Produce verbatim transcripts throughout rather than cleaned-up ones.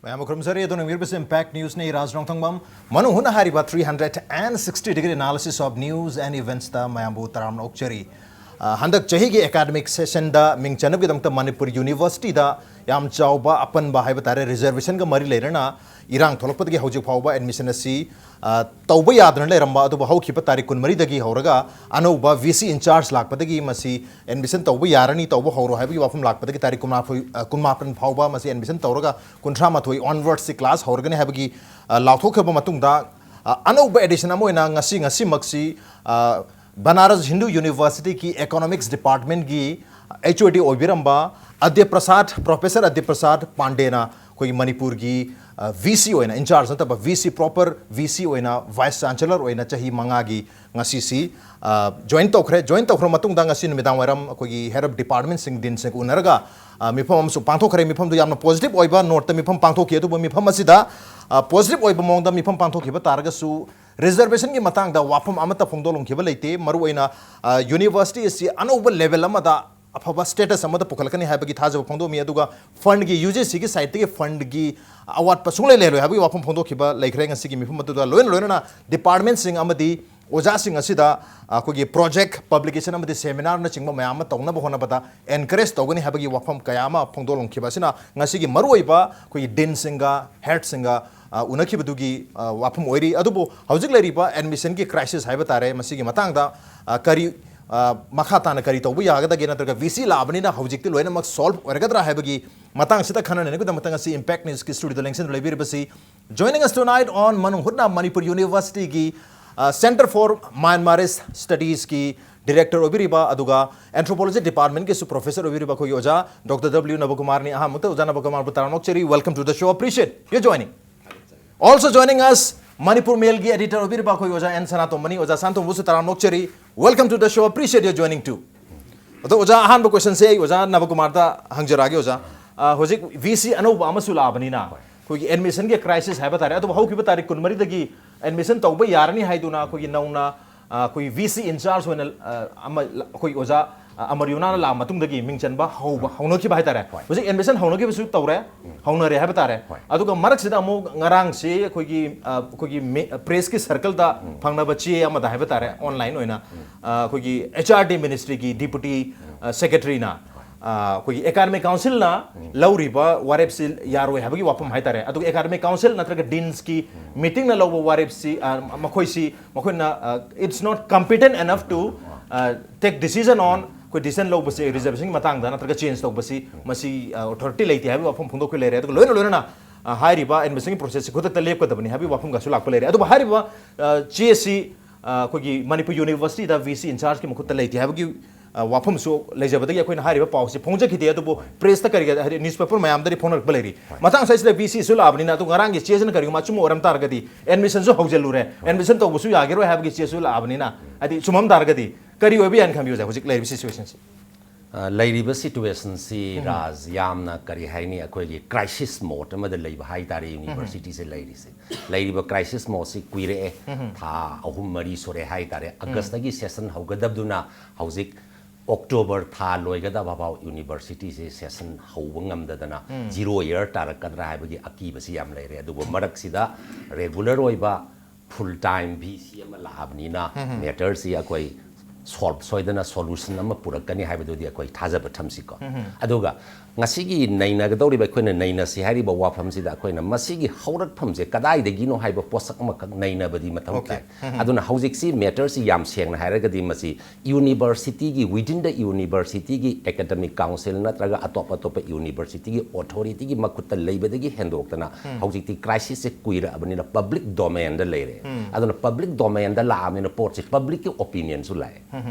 ꯃꯌꯥꯝꯕꯨ ꯈꯨꯔꯨꯝꯖꯔꯤ꯫ ꯑꯗꯣꯝꯅ ꯌꯦꯡꯕꯤꯔꯤꯕꯁꯤ Impact Newsꯅꯤ꯫ ꯔꯥꯖ ꯔꯣꯡꯊꯪꯕꯝ꯫ ꯃꯅꯨꯡ ꯍꯨꯠꯅ ꯍꯥꯏꯔꯤꯕ three hundred and sixty degree analysis of news and eventsꯇ ꯃꯌꯥꯝꯕꯨ ꯇꯔꯥꯝꯅ ꯑꯣꯛꯆꯔꯤ꯫ ꯑ, ꯍꯟꯗꯛ ꯆꯍꯤꯒꯤ academic sessionꯗ ꯃꯤꯡ ꯆꯟꯅꯕꯒꯤꯗꯃꯛꯇ ꯃꯅꯤꯄꯨꯔ Universityꯗ ꯌꯥꯝ ꯆꯥꯎꯕ ꯑꯄꯟꯕ ꯍꯥꯏꯕ ꯇꯥꯔꯦ, reservationꯒ ꯃꯔꯤ ꯂꯩꯅꯅ ꯏꯔꯥꯡ ꯊꯣꯛꯂꯛꯄꯗꯒꯤ ꯍꯧꯖꯤꯛ ꯐꯥꯎꯕ admission ꯑꯁꯤ, ꯑ, ꯇꯧꯕ ꯌꯥꯗꯅ ꯂꯩꯔꯝꯕ ꯑꯗꯨꯕꯨ ꯍꯧꯈꯤꯕ ꯇꯥꯔꯤꯛ ꯀꯨꯟꯃꯔꯤꯗꯒꯤ ꯍꯧꯔꯒ ꯑꯅꯧꯕ V C in charge ꯂꯥꯛꯄꯗꯒꯤ ꯃꯁꯤ admission ꯇꯧꯕ ꯌꯥꯔꯅꯤ, ꯇꯧꯕ ꯍꯧꯔꯣ ꯍꯥꯏꯕꯒꯤ ꯋꯥꯐꯝ ꯂꯥꯛꯄꯗꯒꯤ ꯇꯥꯔꯤꯛ ꯀꯨꯟꯃꯥꯄꯟ, ꯑ, ꯀꯨꯟꯃꯥꯄꯟ ꯐꯥꯎꯕ ꯃꯁꯤ admission ꯇꯧꯔꯒ ꯀꯨꯟꯊ꯭ꯔꯥ ꯃꯥꯊꯣꯏ onwardsꯁꯤ class ꯍꯧꯔꯒꯅꯤ ꯍꯥꯏꯕꯒꯤ, ꯑ, ꯂꯥꯎꯊꯣꯛꯈ꯭ꯔꯕ ꯃꯇꯨꯡꯗ, ꯑ, ꯑꯅꯧꯕ addition ꯑꯃ ꯑꯣꯏꯅ ꯉꯁꯤ, ꯉꯁꯤꯃꯛꯁꯤ, ꯑ, ꯕꯅꯥꯔꯁ ꯍꯤꯟꯗꯨ Universityꯒꯤ Economics Departmentꯀꯤ HOD ꯑꯣꯏꯕꯤꯔꯝꯕ ꯑꯗ꯭ꯌ ꯄ꯭ꯔꯁꯥꯗ, Professor ꯑꯗ꯭ꯌ ꯄ꯭ꯔꯁꯥꯗ ꯄꯥꯟꯗꯦꯅ ꯑꯩꯈꯣꯏꯒꯤ ꯃꯅꯤꯄꯨꯔꯒꯤ, ꯑ, V C ꯑꯣꯏꯅ, in charge ꯅꯠꯇꯕ V C, proper V C ꯑꯣꯏꯅ, Vice Chancellor ꯑꯣꯏꯅ ꯆꯍꯤ ꯃꯉꯥꯒꯤ ꯉꯁꯤꯁꯤ, ꯑ, join ꯇꯧꯈ꯭ꯔꯦ꯫ Join ꯇꯧꯈ꯭ꯔ ꯃꯇꯨꯡꯗ ꯉꯁꯤ ꯅꯨꯃꯤꯗꯥꯡ ꯋꯥꯏꯔꯝ ꯑꯩꯈꯣꯏꯒꯤ head of departmentꯁꯤꯡ, deanꯁꯤꯡ ꯎꯅꯔꯒ, ꯑ, ꯃꯤꯐꯝ ꯑꯃꯁꯨ ꯄꯥꯡꯊꯣꯛꯈ꯭ꯔꯦ꯫ ꯃꯤꯐꯝꯗꯨ ꯌꯥꯝꯅ positive ꯑꯣꯏꯕ noteꯇ ꯃꯤꯐꯝ ꯄꯥꯡꯊꯣꯛꯈꯤ꯫ ꯑꯗꯨꯕꯨ ꯃꯤꯐꯝ ꯑꯁꯤꯗ, ꯑ, positive ꯑꯣꯏꯕ ꯃꯑꯣꯡꯗ ꯃꯤꯐꯝ ꯄꯥꯡꯊꯣꯛꯈꯤꯕ ꯇꯥꯔꯒꯁꯨ, reservationꯒꯤ ꯃꯇꯥꯡꯗ ꯋꯥꯐꯝ ꯑꯃꯠꯇ ꯐꯣꯡꯗꯣꯛꯂꯝꯈꯤꯕ ꯂꯩꯇꯦ꯫ ꯃꯔꯨꯑꯣꯏꯅ, ꯑ, university ꯑꯁꯤ ꯑꯅꯧꯕ level ꯑꯃꯗ ꯑꯐꯕ status ꯑꯃꯗ ꯄꯨꯈꯠꯂꯛꯀꯅꯤ ꯍꯥꯏꯕꯒꯤ ꯊꯥꯖꯕ ꯐꯣꯡꯗꯣꯛꯑꯝꯃꯤ꯫ ꯑꯗꯨꯒ fundꯒꯤ, UGCꯒꯤ sideꯇꯒꯤ fundꯒꯤ ꯑꯋꯥꯠꯄ ꯁꯨꯡꯂꯩ ꯂꯩꯔꯣꯏ ꯍꯥꯏꯕꯒꯤ ꯋꯥꯐꯝ ꯐꯣꯡꯗꯣꯛꯈꯤꯕ ꯂꯩꯈ꯭ꯔꯦ ꯉꯁꯤꯒꯤ ꯃꯤꯐꯝ ꯑꯗꯨꯗ꯫ ꯂꯣꯏꯅ ꯂꯣꯏꯅꯅ departmentꯁꯤꯡ ꯑꯃꯗꯤ ꯑꯣꯖꯥꯁꯤꯡ ꯑꯁꯤꯗ ꯑꯩꯈꯣꯏꯒꯤ project, publication ꯑꯃꯗꯤ seminarꯅꯆꯤꯡꯕ ꯃꯌꯥꯝ ꯑꯃ ꯇꯧꯅꯕ ꯍꯣꯠꯅꯕꯗ encourage ꯇꯧꯒꯅꯤ ꯍꯥꯏꯕꯒꯤ ꯋꯥꯐꯝ ꯀꯌꯥ ꯑꯃ ꯐꯣꯡꯗꯣꯛꯂꯝꯈꯤꯕ ꯑꯁꯤꯅ ꯉꯁꯤꯒꯤ ꯃꯔꯨꯑꯣꯏꯕ ꯑꯩꯈꯣꯏꯒꯤ deanꯁꯤꯡꯒ headꯁꯤꯡꯒ, ꯑ, ꯎꯅꯈꯤꯕꯗꯨꯒꯤ, ꯑ, ꯋꯥꯐꯝ ꯑꯣꯏꯔꯤ꯫ ꯑꯗꯨꯕꯨ ꯍꯧꯖꯤꯛ ꯂꯩꯔꯤꯕ admissionꯒꯤ crisis ꯍꯥꯏꯕ ꯇꯥꯔꯦ, ꯃꯁꯤꯒꯤ ꯃꯇꯥꯡꯗ, ꯑ, ꯀꯔꯤ, ꯑ, ꯃꯈꯥ ꯇꯥꯅ ꯀꯔꯤ ꯇꯧꯕ ꯌꯥꯒꯗꯒꯦ, ꯅꯠꯇ꯭ꯔꯒ V C ꯂꯥꯛꯑꯕꯅꯤꯅ ꯍꯧꯖꯤꯛꯇꯤ ꯂꯣꯏꯅꯃꯛ solve ꯑꯣꯏꯔꯒꯗ꯭ꯔꯥ ꯍꯥꯏꯕꯒꯤ ꯃꯇꯥꯡꯁꯤꯗ ꯈꯟꯅ ꯅꯩꯅꯕꯒꯤꯗꯃꯛꯇ ꯉꯁꯤ Impact Newsꯀꯤ studioꯗ ꯂꯦꯡꯁꯤꯟꯗꯨꯅ ꯂꯩꯕꯤꯔꯤꯕꯁꯤ, joining us tonight on ꯃꯅꯨꯡ ꯍꯨꯠꯅ ꯃꯅꯤꯄꯨꯔ Universityꯒꯤ, ꯑ, Centre for Myanmarese Studiesꯀꯤ director ꯑꯣꯏꯕꯤꯔꯤꯕ, ꯑꯗꯨꯒ anthropology departmentꯀꯤꯁꯨ professor ꯑꯣꯏꯕꯤꯔꯤꯕ ꯑꯩꯈꯣꯏꯒꯤ ꯑꯣꯖꯥ Doctor W ꯅꯕꯀꯨꯃꯥꯔꯅꯤ꯫ ꯑꯍꯥꯟꯕꯗ ꯑꯣꯖꯥ ꯅꯕꯀꯨꯃꯥꯔꯕꯨ ꯇꯔꯥꯝꯅ ꯑꯣꯛꯆꯔꯤ, welcome to the show, appreciate your joining. Also joining us, Manipur Mailꯒꯤ editor ꯑꯣꯏꯕꯤꯔꯤꯕ ꯑꯩꯈꯣꯏꯒꯤ ꯑꯣꯖꯥ N ꯁꯅꯥꯇꯣꯝꯕꯅꯤ꯫ ꯑꯣꯖꯥ ꯁꯅꯥꯇꯣꯝꯕꯁꯨ ꯇꯔꯥꯝꯅ ꯑꯣꯛꯆꯔꯤ, welcome to the show, appreciate your joining too. ꯑꯗꯣ ꯑꯣꯖꯥ, ꯑꯍꯥꯟꯕ questionꯁꯦ ꯑꯩ ꯑꯣꯖꯥ ꯅꯕꯀꯨꯃꯥꯔꯗ ꯍꯪꯖꯔꯛꯑꯒꯦ ꯑꯣꯖꯥ꯫ ꯑ, ꯍꯧꯖꯤꯛ V C ꯑꯅꯧꯕ ꯑꯃꯁꯨ ꯂꯥꯛꯑꯕꯅꯤꯅ ꯑꯩꯈꯣꯏꯒꯤ admissionꯒꯤ crisis ꯍꯥꯏꯕ ꯇꯥꯔꯦ, ꯑꯗꯨꯕꯨ ꯍꯧꯈꯤꯕ ꯇꯥꯔꯤꯛ ꯀꯨꯟꯃꯔꯤꯗꯒꯤ admission ꯇꯧꯕ ꯌꯥꯔꯅꯤ ꯍꯥꯏꯗꯨꯅ ꯑꯩꯈꯣꯏꯒꯤ ꯅꯧꯅ, ꯑ, ꯑꯩꯈꯣꯏꯒꯤ V C in charge ꯑꯣꯏꯅ, ꯑ, ꯑꯃ, ꯑꯩꯈꯣꯏꯒꯤ ꯑꯣꯖꯥ, ꯑ, ꯑꯃꯔ ꯌꯨꯅꯥꯅ ꯂꯥꯛꯑ ꯃꯇꯨꯡꯗꯒꯤ ꯃꯤꯡ ꯆꯟꯕ ꯍꯧꯕ ꯍꯧꯅꯈꯤꯕ ꯍꯥꯏꯇꯥꯔꯦ꯫ ꯍꯧꯖꯤꯛ ꯑꯦꯗꯃꯤꯁꯟ ꯍꯧꯅꯈꯤꯕꯁꯨ ꯇꯧꯔꯦ, ꯍꯧꯅꯔꯦ ꯍꯥꯏꯕ ꯇꯥꯔꯦ꯫ ꯑꯗꯨꯒ ꯃꯔꯛꯁꯤꯗ ꯑꯃꯨꯛ ꯉꯔꯥꯡꯁꯤ ꯑꯩꯈꯣꯏꯒꯤ, ꯑ, ꯑꯩꯈꯣꯏꯒꯤ ꯃꯦ-, ꯄ꯭ꯔꯦꯁꯀꯤ ꯁꯔꯀꯜꯗ ꯐꯪꯅꯕ ꯆꯦ ꯑꯃꯗ ꯍꯥꯏꯕ ꯇꯥꯔꯦ, ꯑꯣꯟꯂꯥꯏꯟ ꯑꯣꯏꯅ, ꯑ, ꯑꯩꯈꯣꯏꯒꯤ ꯑꯩꯆ ꯑꯥꯔ ꯗꯤ ꯃꯤꯅꯤꯁꯇ꯭ꯔꯤꯒꯤ ꯗꯤꯄꯨꯇꯤ, ꯑ, ꯁꯦꯀ꯭ꯔꯦꯇꯔꯤꯅ, ꯑ, ꯑꯩꯈꯣꯏꯒꯤ ꯑꯦꯀꯥꯗꯃꯤꯛ ꯀꯥꯎꯟꯁꯤꯜꯅ ꯂꯧꯔꯤꯕ ꯋꯥꯔꯦꯞꯁꯤ ꯌꯥꯔꯣꯏ ꯍꯥꯏꯕꯒꯤ ꯋꯥꯐꯝ ꯍꯥꯏꯇꯥꯔꯦ꯫ ꯑꯗꯨꯒ ꯑꯦꯀꯥꯗꯃꯤꯛ ꯀꯥꯎꯟꯁꯤꯜ ꯅꯠꯇ꯭ꯔꯒ ꯗꯤꯟꯁꯀꯤ ꯃꯤꯇꯤꯡꯅ ꯂꯧꯕ ꯋꯥꯔꯦꯞꯁꯤ, ꯑ, ꯃꯈꯣꯏꯁꯤ, ꯃꯈꯣꯏꯅ, ꯑ, it's not competent enough to, ꯑ, take decision on, ꯑꯩꯈꯣꯏ ꯗꯤꯁꯤꯖꯟ ꯂꯧꯕꯁꯦ, ꯔꯤꯖꯔꯕꯦꯁꯟꯒꯤ ꯃꯇꯥꯡꯗ ꯅꯠꯇ꯭ꯔꯒ ꯆꯦꯟꯖ ꯇꯧꯕꯁꯤ, ꯃꯁꯤ, ꯑ, ꯑꯣꯊꯣꯔꯤꯇꯤ ꯂꯩꯇꯦ ꯍꯥꯏꯕꯒꯤ ꯋꯥꯐꯝ ꯐꯣꯡꯗꯣꯛꯄ ꯂꯩꯔꯦ꯫ ꯑꯗꯨꯒ ꯂꯣꯏꯅ ꯂꯣꯏꯅꯅ, ꯑ, ꯍꯥꯏꯔꯤꯕ ꯑꯦꯗꯃꯤꯁꯟꯒꯤ ꯄ꯭ꯔꯣꯁꯦꯁꯁꯤ ꯈꯨꯗꯛꯇ ꯂꯦꯞꯀꯗꯕꯅꯤ ꯍꯥꯏꯕꯒꯤ ꯋꯥꯐꯝꯒꯁꯨ ꯂꯥꯛꯄ ꯂꯩꯔꯦ꯫ ꯑꯗꯨꯕꯨ ꯍꯥꯏꯔꯤꯕ, ꯑ, ꯆꯦꯁꯤ, ꯑ, ꯑꯩꯈꯣꯏꯒꯤ ꯃꯅꯤꯄꯨꯔ ꯌꯨꯅꯤꯚꯔꯁꯤꯇꯤꯗ ꯚꯤ ꯁꯤ ꯏꯟꯆꯥꯔꯖꯀꯤ ꯃꯈꯨꯠꯇ ꯂꯩꯇꯦ ꯍꯥꯏꯕꯒꯤ, ꯑ, ꯋꯥꯐꯝꯁꯨ ꯂꯩꯖꯕꯗꯒꯤ ꯑꯩꯈꯣꯏꯅ ꯍꯥꯏꯔꯤꯕ ꯄꯥꯎꯁꯤ ꯐꯣꯡꯖꯈꯤꯗꯦ꯫ ꯑꯗꯨꯕꯨ ꯄ꯭ꯔꯦꯁꯇ ꯀꯔꯤꯒ, ꯍꯥꯏꯗꯤ ꯅ꯭ꯌꯨꯁꯄꯦꯄꯔ ꯃꯌꯥꯝꯗꯗꯤ ꯐꯣꯡꯅꯔꯛꯄ ꯂꯩꯔꯤ꯫ ꯃꯇꯥꯡ ꯑꯁꯤꯗ ꯚꯤ ꯁꯤꯁꯨ ꯂꯥꯛꯑꯕꯅꯤꯅ, ꯑꯗꯨ ꯉꯔꯥꯡꯒꯤ ꯆꯦꯁꯤꯅ ꯀꯔꯤꯒꯨꯝꯕ ꯑꯆꯨꯝꯕ ꯑꯣꯏꯔꯝ ꯇꯥꯔꯒꯗꯤ, ꯑꯦꯗꯃꯤꯁꯟꯁꯨ ꯍꯧꯖꯤꯜꯂꯨꯔꯦ, ꯑꯦꯗꯃꯤꯁꯟ ꯇꯧꯕꯁꯨ ꯌꯥꯈꯤꯔꯣꯏ ꯍꯥꯏꯕꯒꯤ ꯆꯦꯁꯨ ꯂꯥꯛꯑꯕꯅꯤꯅ, ꯍꯥꯏꯗꯤ ꯆꯨꯝꯃꯝ ꯇꯥꯔꯒꯗꯤ ꯀꯔꯤ ꯑꯣꯏꯕ ꯌꯥꯏꯅ ꯈꯟꯕꯤꯌꯨ, ꯁꯥꯔ, ꯍꯧꯖꯤꯛ ꯂꯩꯔꯤꯕ ꯁꯤꯆꯨꯋꯦꯁꯟꯁꯤ? ꯑ, ꯂꯩꯔꯤꯕ ꯁꯤꯆꯨꯋꯦꯁꯟꯁꯤ, ꯔꯥꯖ, ꯌꯥꯝꯅ, ꯀꯔꯤ ꯍꯥꯏꯅꯤ, ꯑꯩꯈꯣꯏꯒꯤ ꯀ꯭ꯔꯥꯏꯁꯤꯁ ꯃꯣꯗ ꯑꯃꯗ ꯂꯩꯕ ꯍꯥꯏ ꯇꯥꯔꯦ ꯌꯨꯅꯤꯚꯔꯁꯤꯇꯤꯁꯦ ꯂꯩꯔꯤꯁꯦ꯫ ꯂꯩꯔꯤꯕ ꯀ꯭ꯔꯥꯏꯁꯤꯁ ꯃꯣꯗꯁꯤ ꯀꯨꯏꯔꯛꯑꯦ, ꯊꯥ ꯑꯍꯨꯝ ꯃꯔꯤ ꯁꯨꯔꯦ ꯍꯥꯏ ꯇꯥꯔꯦ꯫ ꯑꯥꯒꯁꯇꯒꯤ ꯁꯦꯁꯟ ꯍꯧꯒꯗꯕꯗꯨꯅ ꯍꯧꯖꯤꯛ ꯑꯣꯛꯇꯣꯕꯔ ꯊꯥ ꯂꯣꯏꯒꯗꯕ ꯐꯥꯎ ꯌꯨꯅꯤꯚꯔꯁꯤꯇꯤꯁꯦ ꯁꯦꯁꯟ ꯍꯧꯕ ꯉꯝꯗꯗꯅ ꯖꯤꯔꯣ ꯏꯌꯔ ꯇꯥꯔꯛꯀꯗ꯭ꯔꯥ ꯍꯥꯏꯕꯒꯤ ꯑꯀꯤꯕꯁꯤ ꯌꯥꯝ ꯂꯩꯔꯦ꯫ ꯑꯗꯨꯕꯨ ꯃꯔꯛꯁꯤꯗ ꯔꯦꯒꯨꯂꯔ ꯑꯣꯏꯕ ꯐꯨꯜ ꯇꯥꯏꯝ ꯚꯤ ꯁꯤ ꯑꯃ ꯂꯥꯛꯑꯕꯅꯤꯅ, ꯃꯦꯇꯔꯁꯤ ꯑꯩꯈꯣꯏ ꯁꯣꯜꯕ ꯁꯣꯏꯗꯅ ꯁꯣꯂꯨꯁꯟ ꯑꯃ ꯄꯨꯔꯛꯀꯅꯤ ꯍꯥꯏꯕꯗꯨꯗꯤ ꯑꯩꯈꯣꯏ ꯊꯥꯖꯕ ꯊꯝꯁꯤꯀꯣ꯫ ꯑꯗꯨꯒ ꯉꯁꯤꯒꯤ ꯅꯩꯅꯒꯗꯧꯔꯤꯕ, ꯑꯩꯈꯣꯏꯅ ꯅꯩꯅꯁꯤ ꯍꯥꯏꯔꯤꯕ ꯋꯥꯐꯝꯁꯤꯗ ꯑꯩꯈꯣꯏꯅ ꯃꯁꯤꯒꯤ ꯍꯧꯔꯛꯐꯝꯁꯦ ꯀꯗꯥꯏꯗꯒꯤꯅꯣ ꯍꯥꯏꯕ ꯄꯣꯠꯁꯛ ꯑꯃꯈꯛ ꯅꯩꯅꯕꯗꯤ ꯃꯊꯧ ꯇꯥꯏ꯫ ꯑꯗꯨꯅ ꯍꯧꯖꯤꯛꯁꯤ ꯃꯦꯇꯔꯁꯤ ꯌꯥꯝ ꯁꯦꯡꯅ ꯍꯥꯏꯔꯒꯗꯤ ꯃꯁꯤ ꯌꯨꯅꯤꯚꯔꯁꯤꯇꯤꯒꯤ, within the universityꯒꯤ ꯑꯦꯀꯥꯗꯃꯤꯛ ꯀꯥꯎꯟꯁꯤꯜ ꯅꯠꯇ꯭ꯔꯒ ꯑꯇꯣꯞ ꯑꯇꯣꯞꯄ ꯌꯨꯅꯤꯚꯔꯁꯤꯇꯤꯒꯤ ꯑꯣꯊꯣꯔꯤꯇꯤꯒꯤ ꯃꯈꯨꯠꯇ ꯂꯩꯕꯗꯒꯤ ꯍꯦꯟꯗꯣꯛꯇꯅ ꯍꯧꯖꯤꯛꯇꯤ ꯀ꯭ꯔꯥꯏꯁꯤꯁꯁꯦ ꯀꯨꯏꯔꯛꯑꯕꯅꯤꯅ ꯄꯕ꯭ꯂꯤꯛ ꯗꯣꯃꯦꯟꯗ ꯂꯩꯔꯦ꯫ ꯑꯗꯨꯅ ꯄꯕ꯭ꯂꯤꯛ ꯗꯣꯃꯦꯟꯗ ꯂꯥꯛꯑꯕꯅꯤꯅ ꯄꯣꯠꯁꯦ ꯄꯕ꯭ꯂꯤꯛꯀꯤ ꯑꯣꯄꯤꯅꯤꯌꯟꯁꯨ ꯂꯥꯛꯑꯦ꯫